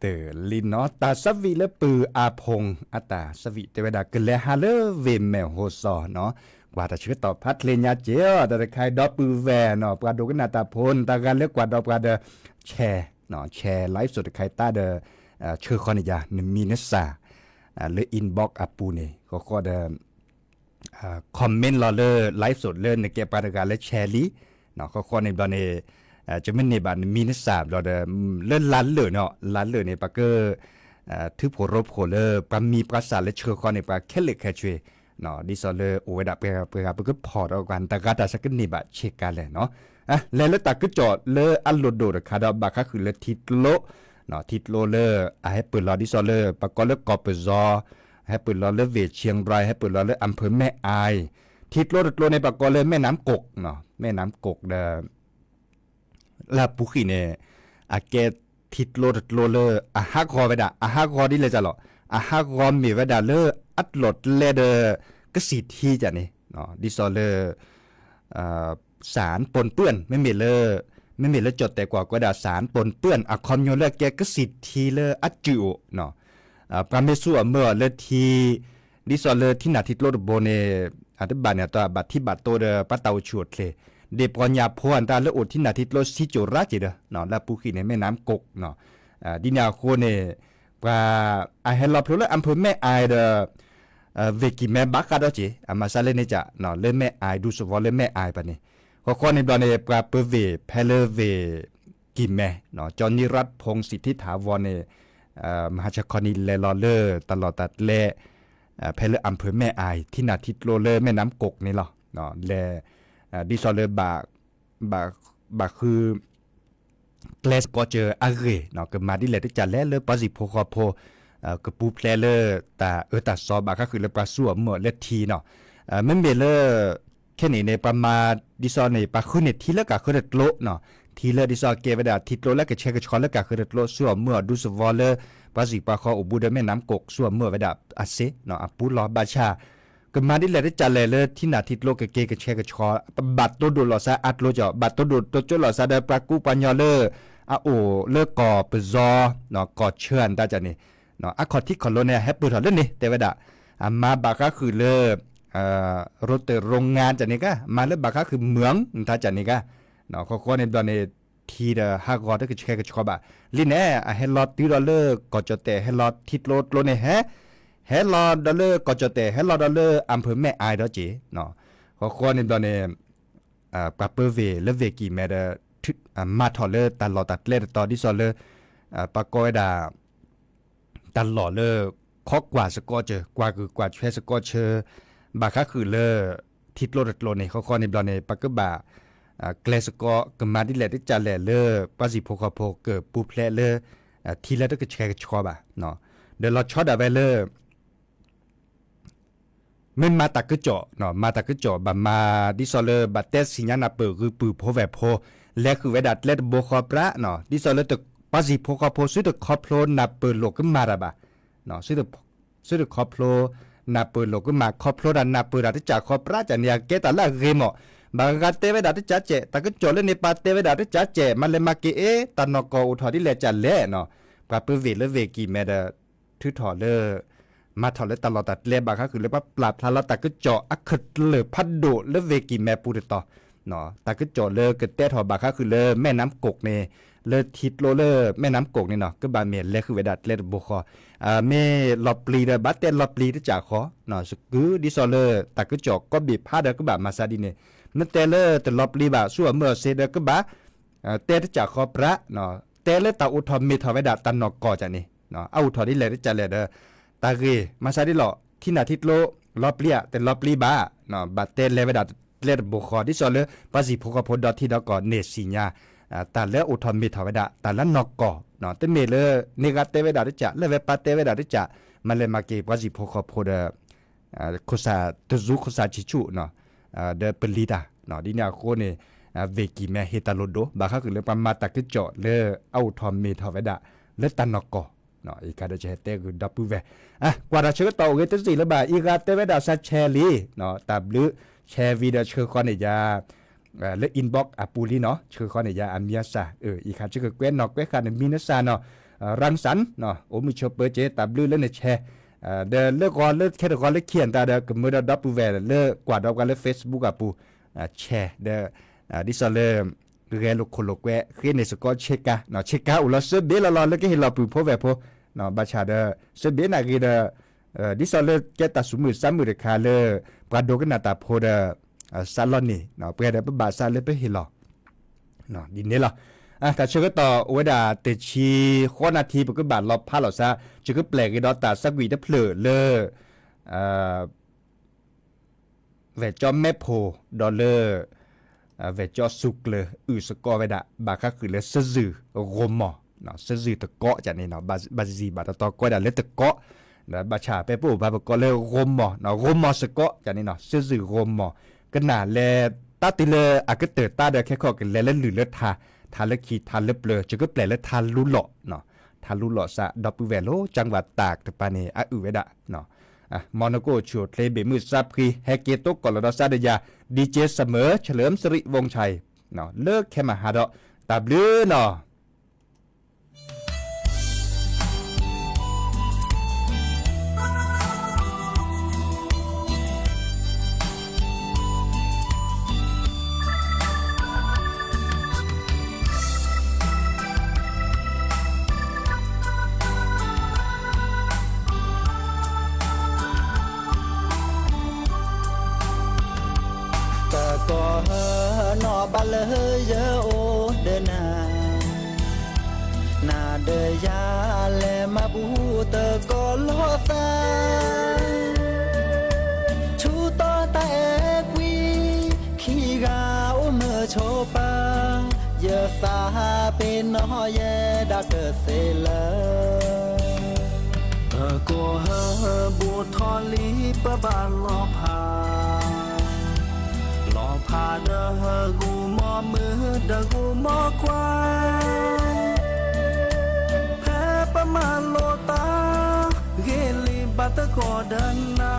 တလံနီၤ တၢ်ဆၢဝံၣ်လၢပုၢ်အါဖိ အတၢ်ဆၢဝံၣ်တဲဝဲဒၣ် ကလဲၤဟးလၢဝ့ၢ်မဲၣ်ဟိၣ်စီၤနီၤ, ကွၢ်တၢ်ဆၢကတီၢ်ဖးချ့ညါက့ၤအီၤ တၢ်တခါအံၤဒီပုၢ်ဝဲၢ်နီၤ ပှၤဒိကနၣ်တၢ်ဖိ နတၢ်ဂၤလၢကွၢ်ဒီးပှၤဒီး share, share live စိးတခါအံၤတၢ်ဒီး ဆှၢဃီန့ၣ်ယါ နမံၤနစၢ် လၢ inbox အပူၤန့ၣ် ဃီဃီဒီး comment လီၤလၢ live စိးလၢနကဲပှၤတဂၤလၢ share လံ, ဃီဃီန့ၣ်ဘျီန့ၣ် ကမ့ၢ်န့ၢ်ဘၣ်နမံၤနစၢ်ဘျီဒီး လၢလါလၢာ်နီၤ လါလၢာ်န့ၣ် ပက ထုးဖှိၣ်ရိဖှိၣ်လၢ ပှၤမံၤပှၤစၢ်လၢဆှၢဃီန့ၣ် ပှၤခဲလၢာ်ခဲဆ့ ဒ်သိးလၢအိၣ်ဝဲဒၣ်ပှဲၤဂၤပှဲၤဂၤ ပကဖီၣ်ဒီးကွၢ် နတၢ်ဂၤတၢ်ဆၢကန့ၢ်ဘၣ်ဆ့ကၤလဲၣ်နီၤ. လဲၤလၢတၢ်ကစီၣ်လၢအလိၣ်ဒိၣ်တခါဒီး ဘၣ်ဃးဃုာ်လၢထံကျိ ထံကျိလၢအဟဲပၢၢ်လီၤ ဒ်သိးလၢပကိးလၢကီၢ်ပယီၤ ဟဲပၢၢ်လီၤလၢဝ့ၢ် เชียงราย ဟဲပၢၢ်လီၤလၢ อำเภอแม่อาย, ထံကျိတကျိန့ၣ် ပကိးလၢ แม่น้ำกก နီၤ แม่น้ำกก ဒီး လၢအပူၤဃံၣ်န့ၣ် အကဲထံကျိတကျိလၢအဟးဂီၤဝဲဒၣ် အဟးဂီၤဒ်လဲၣ်ကလီၤ အဟးဂီၤမ့ၢ်ဝဲဒၣ်လၢအလီၢ်ကျဲဒီး ကစံၣ်ထံကန့ၣ် ဒ်သိးလၢ สารปนเปื้อน မ့မ့ၢ်လၢ မ့မ့ၢ်လၢကၠီၣ်တဲာ်ကွၢ်ကီးဝဲဒၣ် สารปนเปื้อน အခီပညီလၢအကဲကစံၣ်ထံလၢအစုၣ်အိၣ် ပှၤမ့ၢ်ဆူၣ်အီၤမၢအီၤလၢထံ ဒ်သိးလၢထံနၢ်ထံကျိတဘိန့ၣ် အတဘၣ်န့ၣ် တဘၣ်ထံဘၣ်တိဒီး ပှၤတၢ်အိၣ်ဆူၣ်အိၣ်ချ့ ဒ်ပှၤညၣ်ဖိအတၢ်လၢအိၣ်ထံနၢ်ထံကျိ စံကၠိၣ်ရၣ်က့ၤဒီး လၢအပူၤဃံၣ်န့ၣ် แม่น้ำกก ဒ်န့ၣ်အဃိန့ၣ် ပှၤအဟဲလီၤဖျိလၢ อำเภอแม่อาย ဒီး ဝ့ၢ်ကံၢ်မဲဘၣ်ဃးဒီးက့ၤ အမၤစၢ်လၢန့ၣ်က လၢ แม่อาย ဒူသဝီလၢ แม่อาย ပှၤန့ၣ် ဃီဃီန့ၣ်ဘျီန့ၣ် ပှၤပၢဝ့ၢ်ဖဲလၢဝ့ၢ်ကံၢ်မဲ ကၠီနံရၢၣ်ဖိ စံၣ်ထံထးဝီန့ၣ် မဟါဆဲခီနံၤလဲၤလီၤလၢတၢ်လီၢ်တၢ်ကျဲ ဖဲလၢ อำเภอแม่อาย ထံနၢ်ထံကျိလၢ แม่น้ำกก န့ၣ်လီၤ. လဲၤ ဒ်သိးလၢ ဘၣ်ဃု ကျဲစကီးစၢၤအဂ့ၢ် ကမၤဒ်လဲၣ်တကးလဲၣ်လၢပှၤစံၣ်ဖိဃီဖိ ကပူၤဖျဲးလၢတၢ်အၢတၢ်သီ ဘၣ်ဃးဃုာ်လၢပှၤဆူၣ်အီၤမၢအီၤလၢထံနီၤ. မ့မ့ၢ်လၢ ခဲန့ၣ်န့ၣ် ပှၤမၤဒ်သိးန့ၣ် ပှၤဃုန့ၢ်ထံလၢကၢ်ဃၢတကျိနီၤ, ထံလၢဒ်သိးကဲဝဲဒၣ်ထံကျိလၢကဆှဲကဆှီလၢကၢ်ဃၢတကျိ ဆူၣ်အီၤမၢအီၤဒူသဝီလၢ ပှၤစံၣ်ပှၤဃီအိၣ်ဘူးဒီး แม่น้ำกก ဆူၣ်အီၤမၢအီၤဝဲဒၣ်အစ့ အပူၤလီၤ. ဘၣ်ဆၣ် ကမၤဒ်လဲၣ်တကးလဲၣ်လၢထံနၢ်ထံကျိကက့ၤကဆှဲကဆှီ ပဘၣ်တိၢ်ဒိၣ်လီၤစၢ်အါကျိကီး ဘၣ်တိၢ်ဒိၣ်တိစၢၤလီၤစၢ်ဒီးပှၤကူပှၤညီလၢ အအိၣ်လၢကီၢ်ပယီၤ ကီၢ်ဆၢအတၢ်ကန့ၣ် အခီၣ်ထံးခီၣ်လိၤန့ၣ် အဟဲပၢၢ်ထီၣ်လၢန့ၣ် တဲဝဲဒၣ် အမၤဘၣ်ဃးဃုာ်လၢ ရိတၢၣ်ရိငါတၢ်န့ၣ်ကါ မၤလၢဘၣ်ဃးဃုာ်မၢၣ် တၢ်ကန့ၣ်ကါ ဃီဃီန့ၣ်ဘျီန့ၣ် ထံဒီးဟးဂီၤတကဆှဲကဆှီဘၣ်. လံန့ၣ် အဟဲလီၤတုၤဒီးလၢကီၢ်ကၠီၣ်တဲာ် ဟဲလီၤထံကျိကျိန့ၣ်ဟဲ ဟဲလီၤဒီးလၢကီၢ်ကၠီၣ်တဲာ် ဟဲလီၤဒီးလၢ อำเภอแม่อาย ဒီးက့ၤ ဃီဃီန့ၣ်ဘျီန့ၣ် ပှၤပၢဝ့ၢ်လၢဝ့ၢ်ကံၢ်မဲဒီး မၤထီၣ်လၢတၢ်လီၢ်တၢ်ကျဲတတီၤ ဒ်သိးလၢ ပှၤကိးဝဲဒၣ် တၢ်လီၢ်လၢ ခီကွၢ်စကီးစၢၤ ကွၢ်ဂုာ်ကွၢ်ဆွဲစကီးဆၢ ဘၣ်ဃးဃုာ်လၢ ထံကျိတကျိန့ၣ် ဃီဃီန့ၣ်ဘျီန့ၣ် ပကဘၣ် ကျဲစကီး ကမၤဒ်လဲၣ်တကးလဲၣ်လၢ ပှၤစံၣ်ဖိဃီဖိကပူၤဖျဲးလၢ ထံလၢတကဆှဲကဆှီဘၣ် ဒီးလီၤဆီဒၣ်ဝဲလၢ မ့ၢ်မၤတၢ်ကစီၣ် မၤတၢ်ကစီၣ် ဘၣ်မၤဒ်သိးလၢ ဘၣ်တဲစံၣ်ညါနၢ်ပၢၢ်ဂုာ်ပုၢ်ဖိဝဲၢ်ဖိ လဲၤဃုာ်ဝဲဒၣ်ကျဲတဘိဃီပြး ဒ်သိးလၢ ပှၤစံၣ်ဖိဃီဖိ သုတခီဖျိနၢ်ပၢၢ်လိာ်ကမၣ်တၢ်ဘၣ် သုတခီဖျိ နၢ်ပၢၢ်လိာ်ကမၣ် ခီဖျိတၢ်နၢ်ပၢၢ်တၢ်တကးဃီပြးကန့ၣ် အကဲတၢ်လၢအဂ့ၤမး ဘၣ်ဂၤတဲဝဲဒၣ်တကးကဲး တၢ်ကစီၣ်လၢန့ၣ် ပှၤတဲဝဲဒၣ်တကးကဲး မၤလဲၤမၤက့ၤအ့ တၢ်နီၢ်ကီၢ်အိၣ်ထီၣ်ဒ်လဲၣ်ကလဲၣ် ပှၤပၢဝ့ၢ်လၢဝ့ၢ်ကံၢ်မဲဒီး ထုးထီၣ်လၢ မၤထီၣ်လၢတၢ်လီၢ်တၢ်ကျဲ ဘၣ်ဃးဃုာ်လၢပှၤပျၢ်ဖျါလီၤတၢ်ကစီၣ်အကတၢၢ်ဖးဒိၣ်လၢဝ့ၢ်ကံၢ်မဲပူၤတတီၤ တၢ်ကစီၣ်လၢကတဲထီၣ်ဘၣ်ဃးဃုာ်လၢ แม่น้ำกก န့ၣ် လၢထံကျိလၢ แม่น้ำกก န့ၣ်နီၤ ကဘၣ်မ့ၢ်လဲၤဃုာ်ဝဲဒၣ်ကျဲတဘိဃီ မ့ၢ်လီၤပျံၤဒီး ဘၣ်တဲလီၤပျံၤတကးဃီ စကုဒ်သိးလၢတၢ်ကစီၣ်ကိးဘ့ၣ်ဖးဒီးကဘၣ်မၤစၢ်ဒ်န့ၣ် နတဲလၢတလီၤပျံၤဘၣ် ဆူၣ်အီၤမၢအီၤစ့ဒီးကဘၣ် တဲတကးဃီပြး တဲလၢတၢ်အိၣ်ထီၣ်မ့ၢ်ထီၣ်ဝဲဒၣ်တၢ်နီၢ်ကီၢ်ကန့ၣ် အအိၣ်ထီၣ်ဒ်လဲၣ်တကးလဲၣ်ဒီး တၢ်ဂ့ၢ်မၤစၢ်ဒ်လီၤ ထံနၢ်ထံကျိ လီၤပျံၤဧါ တလီၤပျံၤဘၣ် ဘၣ်တဲလဲၤဝဲဒၣ်ကျဲတဘိဃီ ဒ်သိးလၢပှၤစံၣ်ဖိဃီဖိဒီထံဒီကီၢ်န့ၢ်စံၣ်ညါ တၢ်လၢအိၣ်ထီၣ်မ့ၢ်ထီၣ်ဝဲဒၣ် တၢ်လၢနီၢ်ကီၢ် တမ့ၢ်လၢ န့ၢ်ဂၤတဲဝဲဒၣ်တကး လၢဝဲပၢ်တဲဝဲဒၣ်တကး မၤလဲၤမၤက့ၤပှၤစံၣ်ဖိဃီဖိဒီး ခိၣ်စၢ်တဇူ ခိၣ်စၢ်ဆံးဆူၣ် ဒီးပလံၤတၢ် ဒ်န့ၣ်အဃိန့ၣ် ဝ့ၢ်ကံၢ်မဲဟ့ၣ်တၢ်လိၣ်ဒိၣ် ဘၣ်ဃးဃုာ်လၢပှၤမၤတၢ်ကစီၣ်လၢအအိၣ်ထီၣ်မ့ၢ်ထီၣ်ဝဲဒၣ် လၢတၢ်နီၢ်ကီၢ် အံၤခါဒီးကဟဲတဲဂုာ်ဒီပုၢ်ဝဲၢ် ကွၢ်တၢ်ဆၢကတီၢ်အိၣ်ဂ့ၤတစ့ၢ်လၢၤဘၣ် အံၤဂၤတဲဝဲဒၣ်စး share လံ တၢ်ဘျုး share ဝံၤဒီးဆှၢဃီန့ၣ်ယါ လၢ inbox အပူၤလံနီၤ ဆှၢဃီန့ၣ်ယါအမံၤအစၢ် အံၤခါဆၢကကွဲးနီၣ်ကွဲးဃာ်နမံၤနစၢ်နီၤ ရၣ်စၣ် အိၣ်မုာ်ဆိးပၢၤက့ၤ တၢ်ဘျုးလၢန share ဒီးလၢဂီၤလၢခဲတဂီၤလၢခံအတၢ်ဒီး ကမၢဒီးဒီပုၢ်ဝဲၢ်လၢကွၢ်ဒီးပှၤလၢ Facebook အပူၤ share ဒီး ဒ်သိးလၢ ဂဲၤလိာ်ခိၣ်လိာ်ကွဲ ဃ့န့ၢ်စ့ၢ်ကီးဆ့ကၤ ဆ့ကၤအိၣ်လီၤစၢဘ့းလီၤလီၤ လၢကဟ့ၣ်လီၤပုၢ်ဖိဝဲၢ်ဖိ ဘၣ်ဆၣ်ဒီး စၢဘ့းနာ်ဂ့ၤဒီး ဒ်သိးလၢကဲတၢ်သူၣ်မုာ်သးမုာ်တခါလၢ ပှၤဒိကနၣ်တၢ်ဖိဒီး စးလီၤန့ၣ် ပှဲၤဒီးပဘၣ်စးလၢပဟ့ၣ်လီၤ ဒ်န့ၣ်လီၤ. တၢ်ဆၢကတီၢ်အိၣ်ဝဲဒၣ် တဆံဃိးနၣ်ထံ ပကဘၣ်လီၤဖးလီၤစး ယကပျဲၢ်က့ၤဒီးတၢ်ဆၢကွံာ်တဖျၢၣ်လၢ ဝဲၢ်ကၠီမဲးဖိး ဒီးလၢ ဝဲၢ်ကၠီစူၤကျၢၤ အုၣ်စ့ၢ်ကီးဝဲဒၣ် ဘၣ်ဃးဃုာ်လၢ စၢ်ယုၢ်ဂီၤမီၢ် စၢ်ယုၢ်တကိးကန့ၣ် ဘၣ်စံးဘၣ်တတီၤကိးဝဲဒၣ်လၢတကိး ဘၣ်ဆၣ်ဖဲပအိၣ်ဘၣ်ပကိးလၢဂီၤမီၢ် ဂီၤမီၢ်စ့ၢ်ကီးကန့ၣ် စၢ်ယုၢ်ဂီၤမီၢ် ကနၣ်လဲၤ တၢ်တုၤလၢအကတၢၢ်တၢ်ဒီးခဲခီၣ်ကလဲၤလၢလုၢ်လၢထါ ထါလၢခံထါလၢပျၢၤ ယကပျဲၢ်လၢထါလူလီၢ် ထါလူလီၢ်စး ဒီပုၢ်ဝဲၢ်လၢ ကၠၢ်ဝးတၢ်တပၤန့ၣ် အအုၣ်ဝဲဒၣ် မီနကိၣ်ဆူၣ်ချ့ဘ့ၣ်မုၢ်စၢဖှံ ဟဲက့ၤတိကိၢ်လီၤဒီးစးဒီးယၤ DJ Summer เฉลิมสิริวงศ์ชัย လၢခဲမဟါဒီး တၢ်ဘျုးနီၤ တကီၢ်ဟၢနီၢ်ဘၣ်လၢယအိၣ်ဒီးနၤ နၤဒီးယၤလဲၤမၤဘူၣ်တကီၢ်လီၤသး ဆူတီတၢ်အဲၣ်ကွံ ခံဂၤအိၣ်မုာ်ဆိးပၢၤ ယသးပ့ၤနီၣ်ယဲဒၣ်တသ့လၢ တကီၢ်ဟၢဘူးထီၣ်လံပဘၣ်လီၤဖး လီၤဖးဒီးဂီၤမီၢ်မုၢ်ဒီးဂီၤမီၢ်ခွါ ဖဲပမၤလိာ်တၢ် ဂ့ၤလံဘၣ်တကီၢ်ဒီးနၤ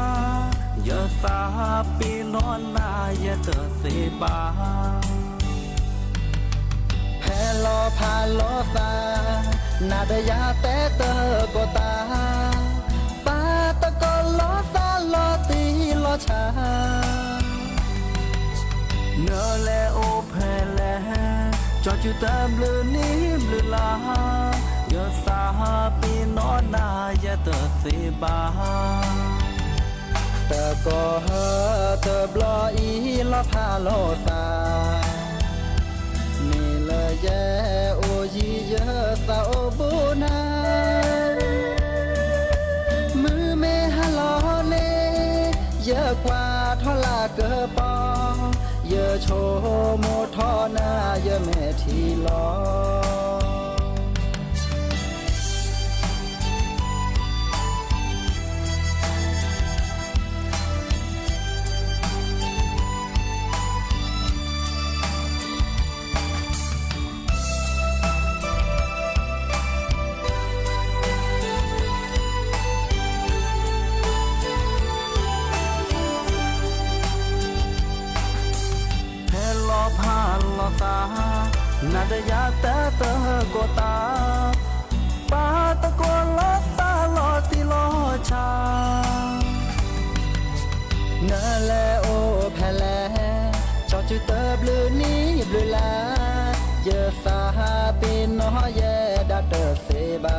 ယသးပ့ၤနီၣ်နၤယဲတသ့ဘၣ် ဖဲလီၤဖးလီၤသး နၤဒီးယၤတဲတကီၢ်တၢ် ပာ်တကီၢ်လီၤသးလီၤတံၢ်လီၤဆဲး နလဲၤအိၣ်ဖဲလဲၣ် ကၠီစုတဘျုးနံၣ်ဘျုးလါ ယသးပ့ၤနီၣ်နၤယဲတသ့ဘၣ် တကီၢ်ဟၢတဘျီအံၤလီၤဖးလီၤသး မ့ၢ်လၢယဲအိၣ်ယံၤယသးအိၣ်ဘူးနၤ မုၢ်မ့ၢ်ဟါလီၤန့ၣ် ယကွၢ်ထီၣ်လၢကပီၤ ယဆိကမိၣ်ထီၣ်နၤယမဲာ်ထံလီၤ ဖဲလီၤဖးလီၤသး နၤဒီးယၤတဲတကီၢ်တၢ် ပာ်တကီၢ်လီၤသးလီၤတံၢ်လီၤဆဲး နလဲၤအိၣ်ဖဲလဲၣ် ကၠီစုတဘျုးနံၣ်ဘျုးလါ ယသးပ့ၤနီၣ်ယဲဒၣ်တသ့ဘၣ်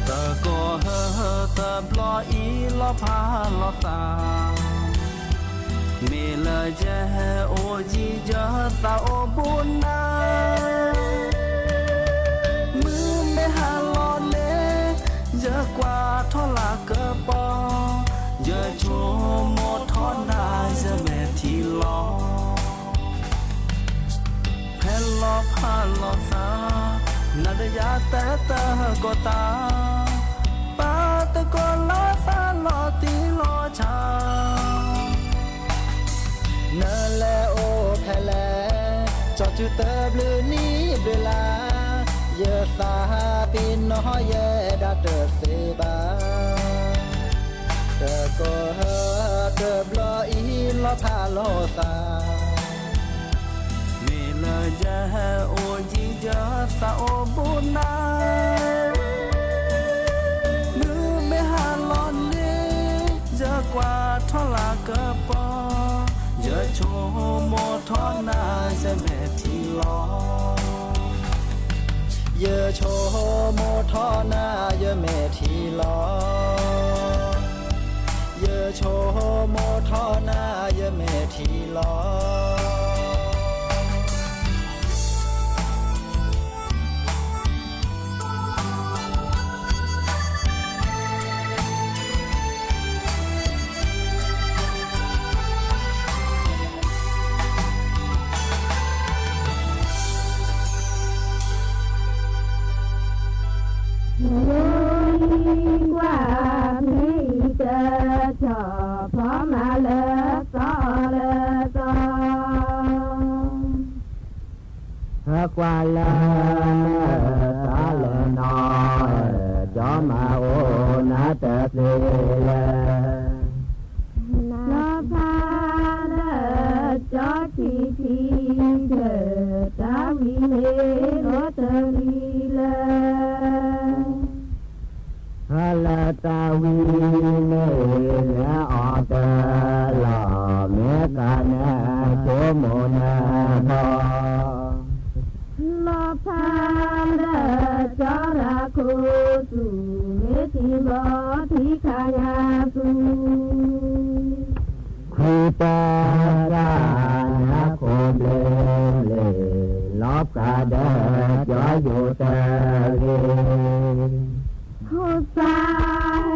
တကီၢ်ဟၢတဘျီအံၤလီၤဖးလီၤသး မ့ၢ်လၢယဲအိၣ်ယံၤယသးအိၣ်ဘူးနၤ မုၢ်မ့ၢ်ဟါလီၤန့ၣ် ယကွၢ်ထီၣ်လၢကပီၤ ယဆိကမိၣ်ထီၣ်နၤယမဲာ်ထံလီၤ ဖဲလီၤဖးလီၤသး နၤဒီးယၤတဲတကီၢ်တၢ် ပာ်တကီၢ်လီၤသးလီၤတံၢ်လီၤဆဲး နလဲၤအိၣ်ဖဲလဲၣ် ကၠီစုတဘျုးနံၣ်ဘျုးလါ ယသးပ့ၤနီၣ်ယဲဒၣ်တသ့ဘၣ် တကီၢ်ဟၢတဘျီအံၤလီၤဖးလီၤသး မ့ၢ်လၢ ယဟဲအိၣ်ယံၤယသးအိၣ်ဘူးနၤ, မုၢ်မ့ၢ်ဟါလီၤန့ၣ် ယကွၢ်ထီၣ်လၢကပီၤ, ယဆိကမိၣ်ထီၣ်နၤ ယမဲာ်ထံလီၤ. ယဆိကမိၣ်ထီၣ်နၤ ယမဲာ်ထံလီၤ. ယဆိကမိၣ်ထီၣ်နၤ ယမဲာ်ထံလီၤ. ယံၤကွၢ်ဖဲအံၤတထီၣ် ဖီမၤလၢသီလၢသီ ဟဲကွၢ်လၢနသးလၢနီၤ, ကၠီမၤအိၣ်နၤတသ့လၢၤ, လီၤဖးလၢကၠီထံထံတၢၢ်, တၢ်ဝံၤန့ၣ်အိၣ်တဂ့ၤလၢၤ. ဟါလၢတၢ်ဝံၤန့ၣ် မ့ၢ်အီၤတလီၢ်, မ့ၢ်ကနၢဆိကမိၣ်နၢထီၣ်, လီၤဖးလၢကၠီရၤခိၣ်သူၣ်, မ့ၢ်ထံဘီထံခါညါသူၣ် ခွံတၢ်တၢ်နၢ်ခိၣ်ဘျ့ဘျ့, လီၤဖးဒီးကၠီယိာ်တဂ့ၤ. ခိၣ်သၣ်ဟဲ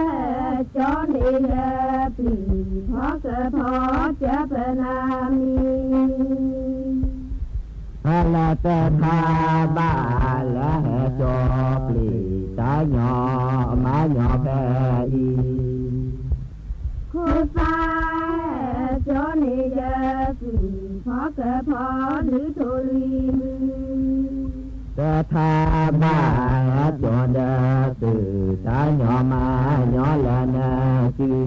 ကၠီန့ၣ်ယပျံၤ, ဖီကဖီကၢပနၢ်မံၤ, ဟါလၢတခါဘၣ်လၢဟဲကၠီပျံၤ, တၢ်ညီမၤညီဖဲအံၤ ခိၣ်သၣ်ဟဲကၠီန့ၣ်ယသုး, ဖီကဖီဒုးထိၣ်လွံၢ်မုၢ်, တထါဘၣ်ဟဲကၠီဒီးသုး, တၢ်ညီမၤညီလၢနသုး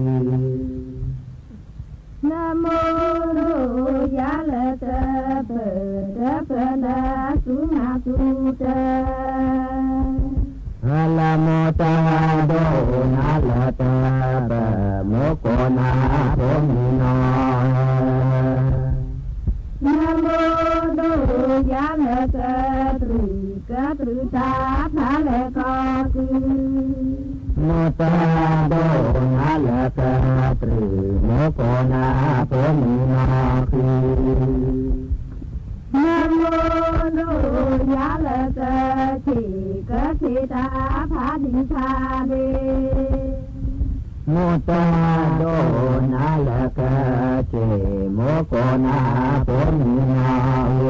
နမိၢ်ဒိၣ်ယၤလၢတပၢၢ်, တပၢၢ်နသူၣ်မၤသူၣ်တၢၢ်, လၢမိၢ်တၢ်ဒိၣ်နၤလၢတပၢၢ်, မိၢ်ကိးနၤဖိမုၣ်နီၤ နမိၢ်ဒိၣ်ယၤလၢကတြူၢ်, ကတြူၢ်တၢ်ဖးလဲၢ်ကီၢ်ကုၢ်, မိၢ်တၢ်ဒိၣ်နၤလၢကတြူၢ်, မိၢ်ကိးနၤဖိမုၣ်နီၤဃုာ်, နမိၢ်ဒိၣ်ယၤလၢကဆံး, ကဆံးတၢ်ဖးဒံးဖးဒ့ မိၢ်တၢ်ဒိၣ်နၤလၢကဆံး, မိၢ်ကိးနၤဖိမုၣ်နီၤဧၢ, နမိၢ်ဒိၣ်ယၤလၢကထီၣ်, ကထီၣ်တၢ်ဖးဒိၣ်ဖးထီ မိၢ်တၢ်ဒိၣ်နၤလၢကထီၣ်, မိၢ်ကိးနၤဖိမုၣ်နီၤဘျီ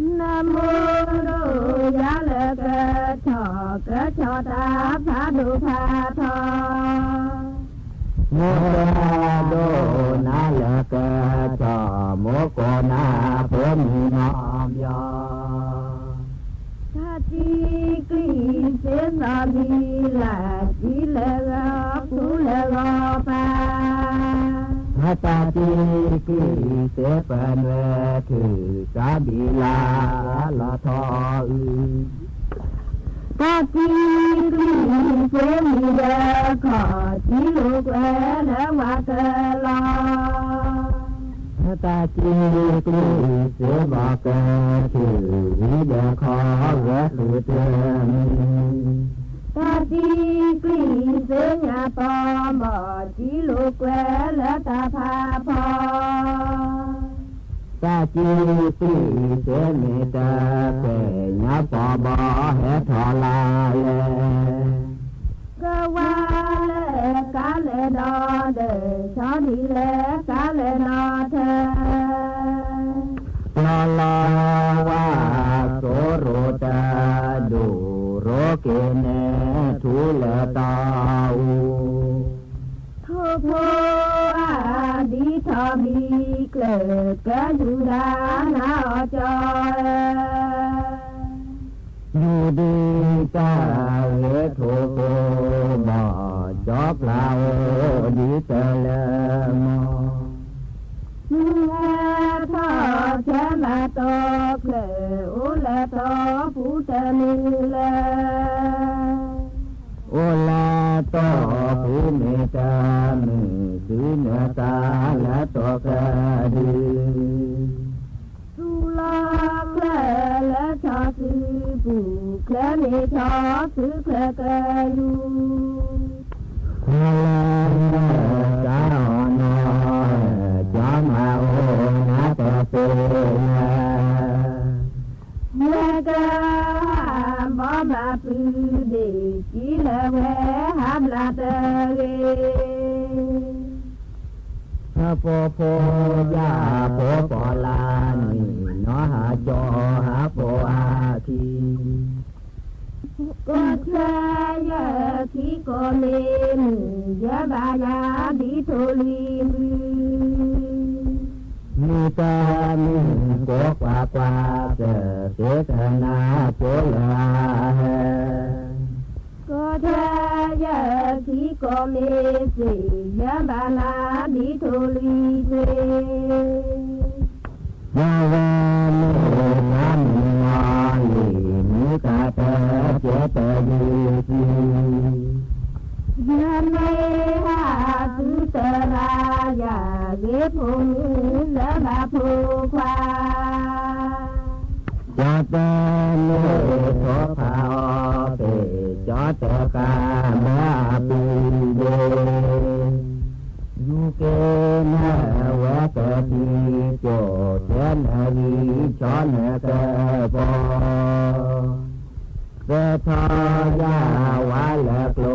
တၢ်တံၤကျံၤစ့သီၣ်လံၤလၢ်, တံၤလၢဂီၤခူလၢဂီၤပၤ, တၢ်တံၤကျံၤစ့ပနွဲၢ်ထူၣ်, တၢ်ဘံလၢလီၤထီအု, တၢ်တံၤကျံၤစ့မံၤဒီးခီၣ်, တံၤလိာ်ကွဲလၢဝၤကလီၤ တၢ်တံၤကျံၤစ့ဘီကထူၣ်, ဝံၤဒီးခီဂဲၤဃုာ်တမံၤ, တၢ်တံၤကျံၤစ့ညါပီမီၢ်, တံၤလိာ်ကွဲလၢတၢ်ဖးဖီ တၢ်တံၤကျံၤစ့မ့ၢ်တကဲ, ညါပီဘီဟဲထီၣ်လၢလဲၣ် ကဝါလဲၣ်ကါလဲၣ်ဒီးဒၢး, ဆီဒံးလဲၣ်ကါလဲၣ်နီၣ်ထၢၣ်, လီၤလီၤဝါစိရိၤတၢ်ဒိၣ်, ရိက့ၤနဲၣ်ထူလၢတၢ်အူ, ထိၣ်ဖိအါဒံးထီၣ်ဘံကျၢၢ်, ကဲယူဒၤနၤအီၤကၠီဧၢ ယူဒံးတၢ်ဂ့ၤထိၣ်ဖိဘီၣ်, ကၠီပျၢ်အိၣ်ဒံးတလၢမီၢ်, မုၢ်ဟဲထီၣ်ဆၢမၤတီၢ်ချၢၣ် အိၣ်လၢတီၢ်ပူၤတမုာ်လၢၤ အိၣ်လၢတီၢ်ပူၤမ့ၢ်တမုာ် သုနၢၤသးလၢတီၢ်ကဒု သူၣ်လီၤချၢၣ်လၢဆီဆူပူၤ ချၢၣ်မ့ၢ်ဆီဆူချၢၣ်ကယူၤ ခီလၢနၢၤသးအီၤနီၤ ကၠီမၤအိၣ်နၤတသ့လၢၤ မ့ၢ်ကဟးဘီမၤပုၢ်ဒ့ၣ် ကံလၢဝဲဟးဘျါတဂ့ၤ ဟးဖိဖိယၢ်ဖိပီၣ်လၢနံၤ နီၢ်ဟးကၠီဟးဖိအခံ ကီၢ်ဆၢယဲၢ်ခံကီၢ်မ့ၢ်မုာ် ယဘၣ်ယၤဒ်ထိၣ်လွံၢ်မုၢ် မုၢ်တမုၢ်ကိးကွၢ်ကွၢ် ကသ့ကနၣ်ကၠိလၢအဟဲ ကီၢ်ဆၢယဲၢ်ခံကီၢ်မ့ၢ်စ့ၢ် ယဘၣ်နၤဒ်ထိၣ်လွံၢ်စ့ၢ် ယဝဲမ့ၢ်တၢ်မုၢ်နီၢ်လံၤ မုၢ်ကတၢၢ်ကဲတယုၢ်သံ ယမ့ၢ်ဟးသုသရၣ်ယၤ ဂ့ၤဖိမုၣ်လၢဘၣ်ဖိခွါ ကၠီတမ့ၢ်ထိၣ်ဖးအီၤဖဲ ကၠီတကးဘၢအပူၤဒ့ၣ် ယူၤက့ၤနၢ်ဝဲကသံၣ်ကၠိၣ် ကဲနဂံၢ်ဆီနကပီၤ သၢထီၣ်ယၢ်ဝါလၢကျိ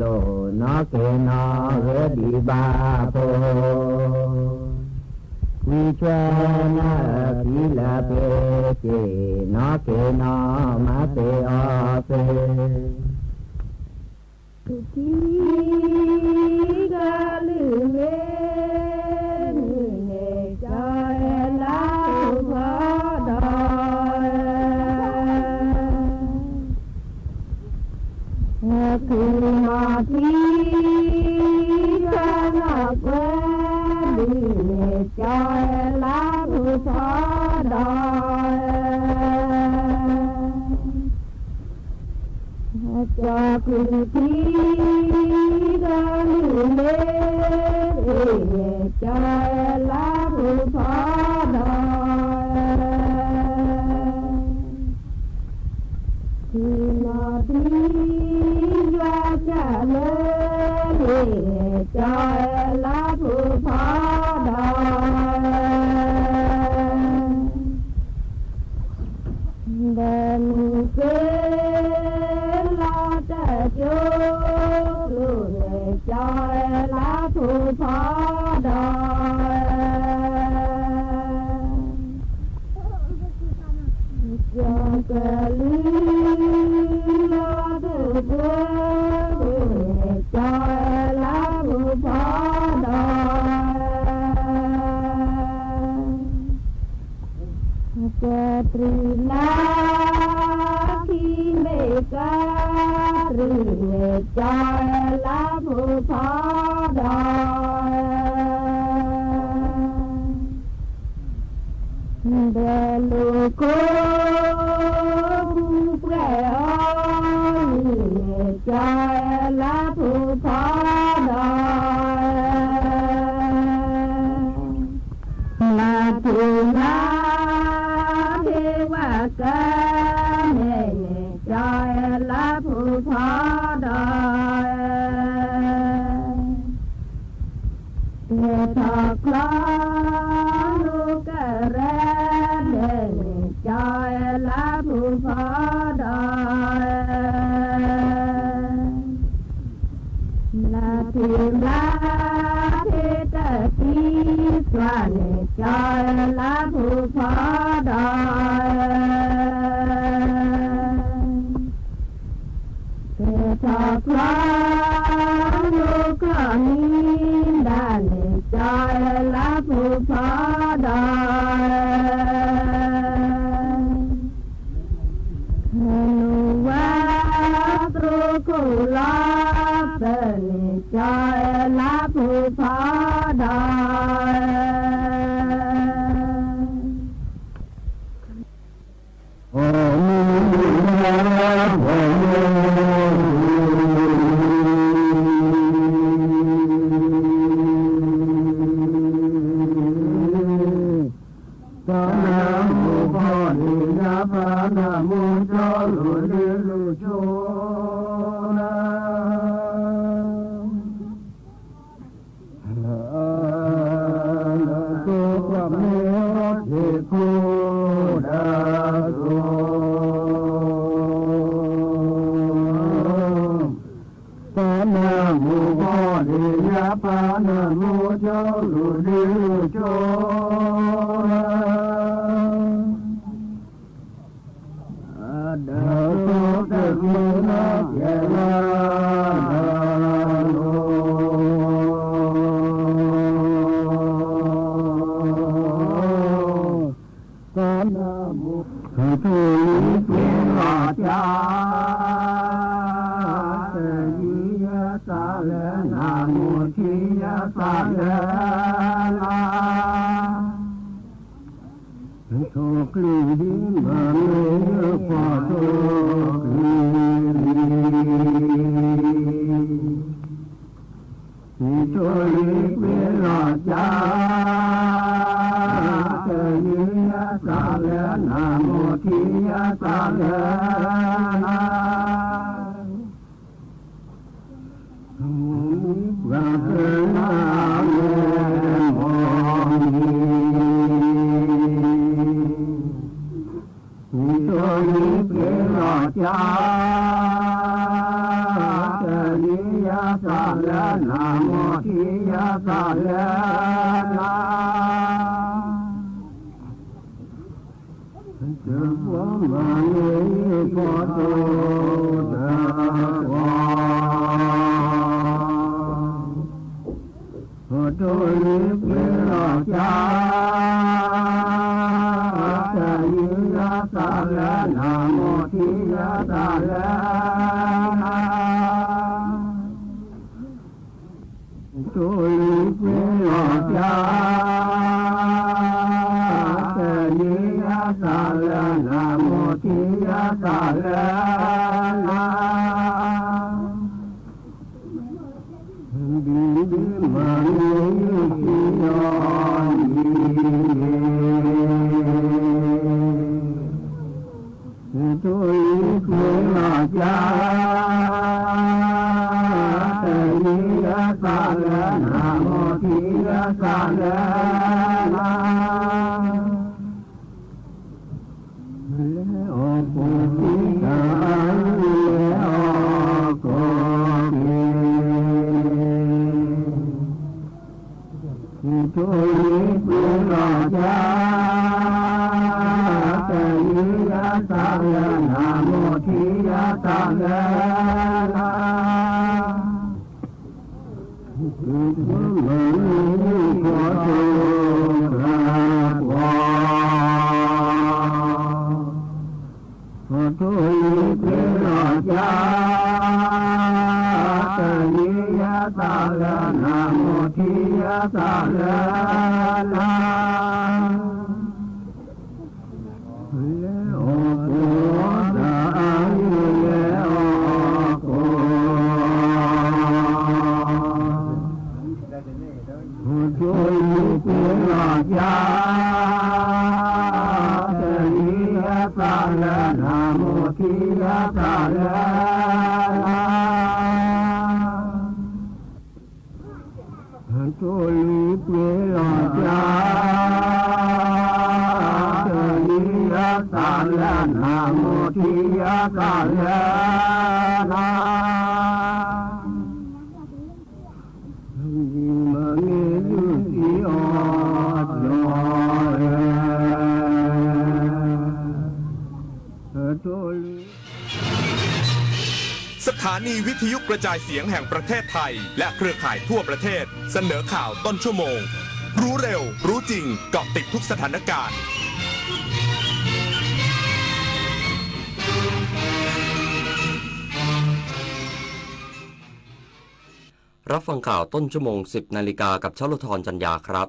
လိာ် နီၢ်က့ၤနီၢ်ဂ့ၤဒံးဘၣ်ဖိ ဝံၤဆွဲနၢ်သံလၢပ့ၤက့ၤ နီၢ်က့ၤနီၢ်မၤသ့အီၤသ့ ထံကလုာ်မ့ၢ်မုာ်န့ၣ် ကၠီလါဖိဖီဒီး ခုၣ်မီၤထံကနီၣ်ကွဲဒုးန့ၣ် ကၠီလါဖိဖီဒီး ကၠီကုၢ်ထံ ကလုာ်မ့ၢ်ဂ့ၤန့ၣ် ကၠီလါဖိဖီဒီး ထံနီၣ်ထံယွၤကၢ်လၢန့ၣ် ကၠီလါဖိဖီဒီး ဒီးမုၢ်က့ၤလီၤတၢ်ကၠိကျိန့ၣ် ကၠီလါဖိဖီဒီး ကၠီကလုာ်လီၤတၢ်ကၠိကျိန့ၣ် ကၠီလါဖိဖီဒီး ကတြံၤလါခံမ့ၢ်ကတြံၤန့ၣ် ကၠီလါဖိဖီဒီး ဒီးလူၤခိၣ်ပူၤပှဲၤအီၤန့ၣ် ကၠီလါဖိဖီဒီး မၤထူၣ်မၤဖ့ဝဲကမဲာ်န့ၣ် ကၠီလါဖိဖီဒီး ကဲထီၣ်ချီလိာ်ကရဲဒဲးန့ၣ် ကၠီလါဖိဖီဒီး နၢ်ထံလါဖ့တၢ်သံသွါန့ၣ် ကၠီလါဖိဖီဒီး ကဲထီၣ်ချီလိာ်ကီၢ်မံဒၣ်န့ၣ် ကၠီလါဖိဖီဒီး မနုၤဝဲသရိာ်ခိၣ်လီၤသၢန့ၣ် ကၠီလါဖိဖီဒီး မိၢ်ဘီဒ့ၣ်ယပၢ်နမိၢ်ကၠိလူၤဒုကၠိ ဒီးသိတမုၢ်လၢကဲလၢလီၤ သနၢမူ ကထိလံပှ့ၤလီၤကၠါ တယုယသးလၢနမိၢ်ထံယသးလၢနၤ ထိၣ်ကျုၢ်ဟံးမၤမ့ၢ်ယုၢ်ဖီၣ်ထိၣ်ကျုၢ်လံ ကထိလံပှ့ၤလီၤကၠါ တယုယသးလၢနမိၢ်ထံယသးလၢနၤ မိၢ်မံပှၤကနၣ်မဲမိၢ်မံ ကထိလံပှ့ၤလီၤကၠါ တယုယသးလၢနမိၢ်ထံယသးလၢနၤ တဘီမၤန့ၢ်ယုၢ်ဖီၣ်ထိၣ်တဘီ ကထိလံပှ့ၤလီၤကၠါ တယုယသးလၢနမိၢ်ထံယသးလၢနၤ ကထိလံပှ့ၤလီၤကၠါ တယုယသးလၢနမိၢ်ထံယသးလၢနၤ ဘံဘံမၤန့ၢ်ယုၢ်ထံယီၤယံၤ ကထိလံပှ့ၤလီၤကၠါ တယုယသးလၢနမိၢ်ထံယသးလၢနၤ လဲၤအီၣ်ကိၣ်သံတၢ်အါယုၢ် လဲၤအီၣ်ကိၣ်က့ၤ ကထိလံပှ့ၤလီၤကၠါ တယုယသးလၢနမိၢ်ထံယသးလၢနၤ ကထိလံပှ့ၤလီၤကၠါ ကထိလံပှ့ၤလီၤကၠါ တယုယသးလၢနမိၢ်ထံယသးလၢနၤ လဲၤအီၣ်ကိၣ်တၢ်အါယုၢ် လဲၤအီၣ်ကိၣ် ကထိလံပှ့ၤလီၤကၠါ တယုယသးလၢနမိၢ်ထံယသးလၢနၤ ကထိလံပှ့ၤလီၤကၠါ တယုယသးလၢနမိၢ်ထံယသးလၢနၤ မ့ၢ်မ့ၢ်ယုၢ်သံအီၤလီၤ ကထိလံ สถานีวิทยุกระจายเสียงแห่งประเทศไทย และเครือข่ายทั่วประเทศ เสนอข่าวต้นชั่วโมง รู้เร็ว รู้จริง เกาะติดทุกสถานการณ์ รับฟังข่าวต้นชั่วโมง สิบนาฬิกา กับชลธร จันยาครับ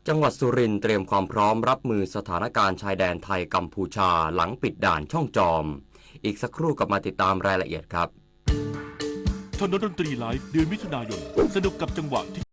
จังหวัดสุรินทร์เตรียมความพร้อมรับมือสถานการณ์ชายแดนไทยกัมพูชาหลังปิดด่านช่องจอม อีกสักครู่กลับมาติดตามรายละเอียดครับ ถนนดนตรีไลฟ์ เดือนมิถุนายน สนุกกับจังหวะที่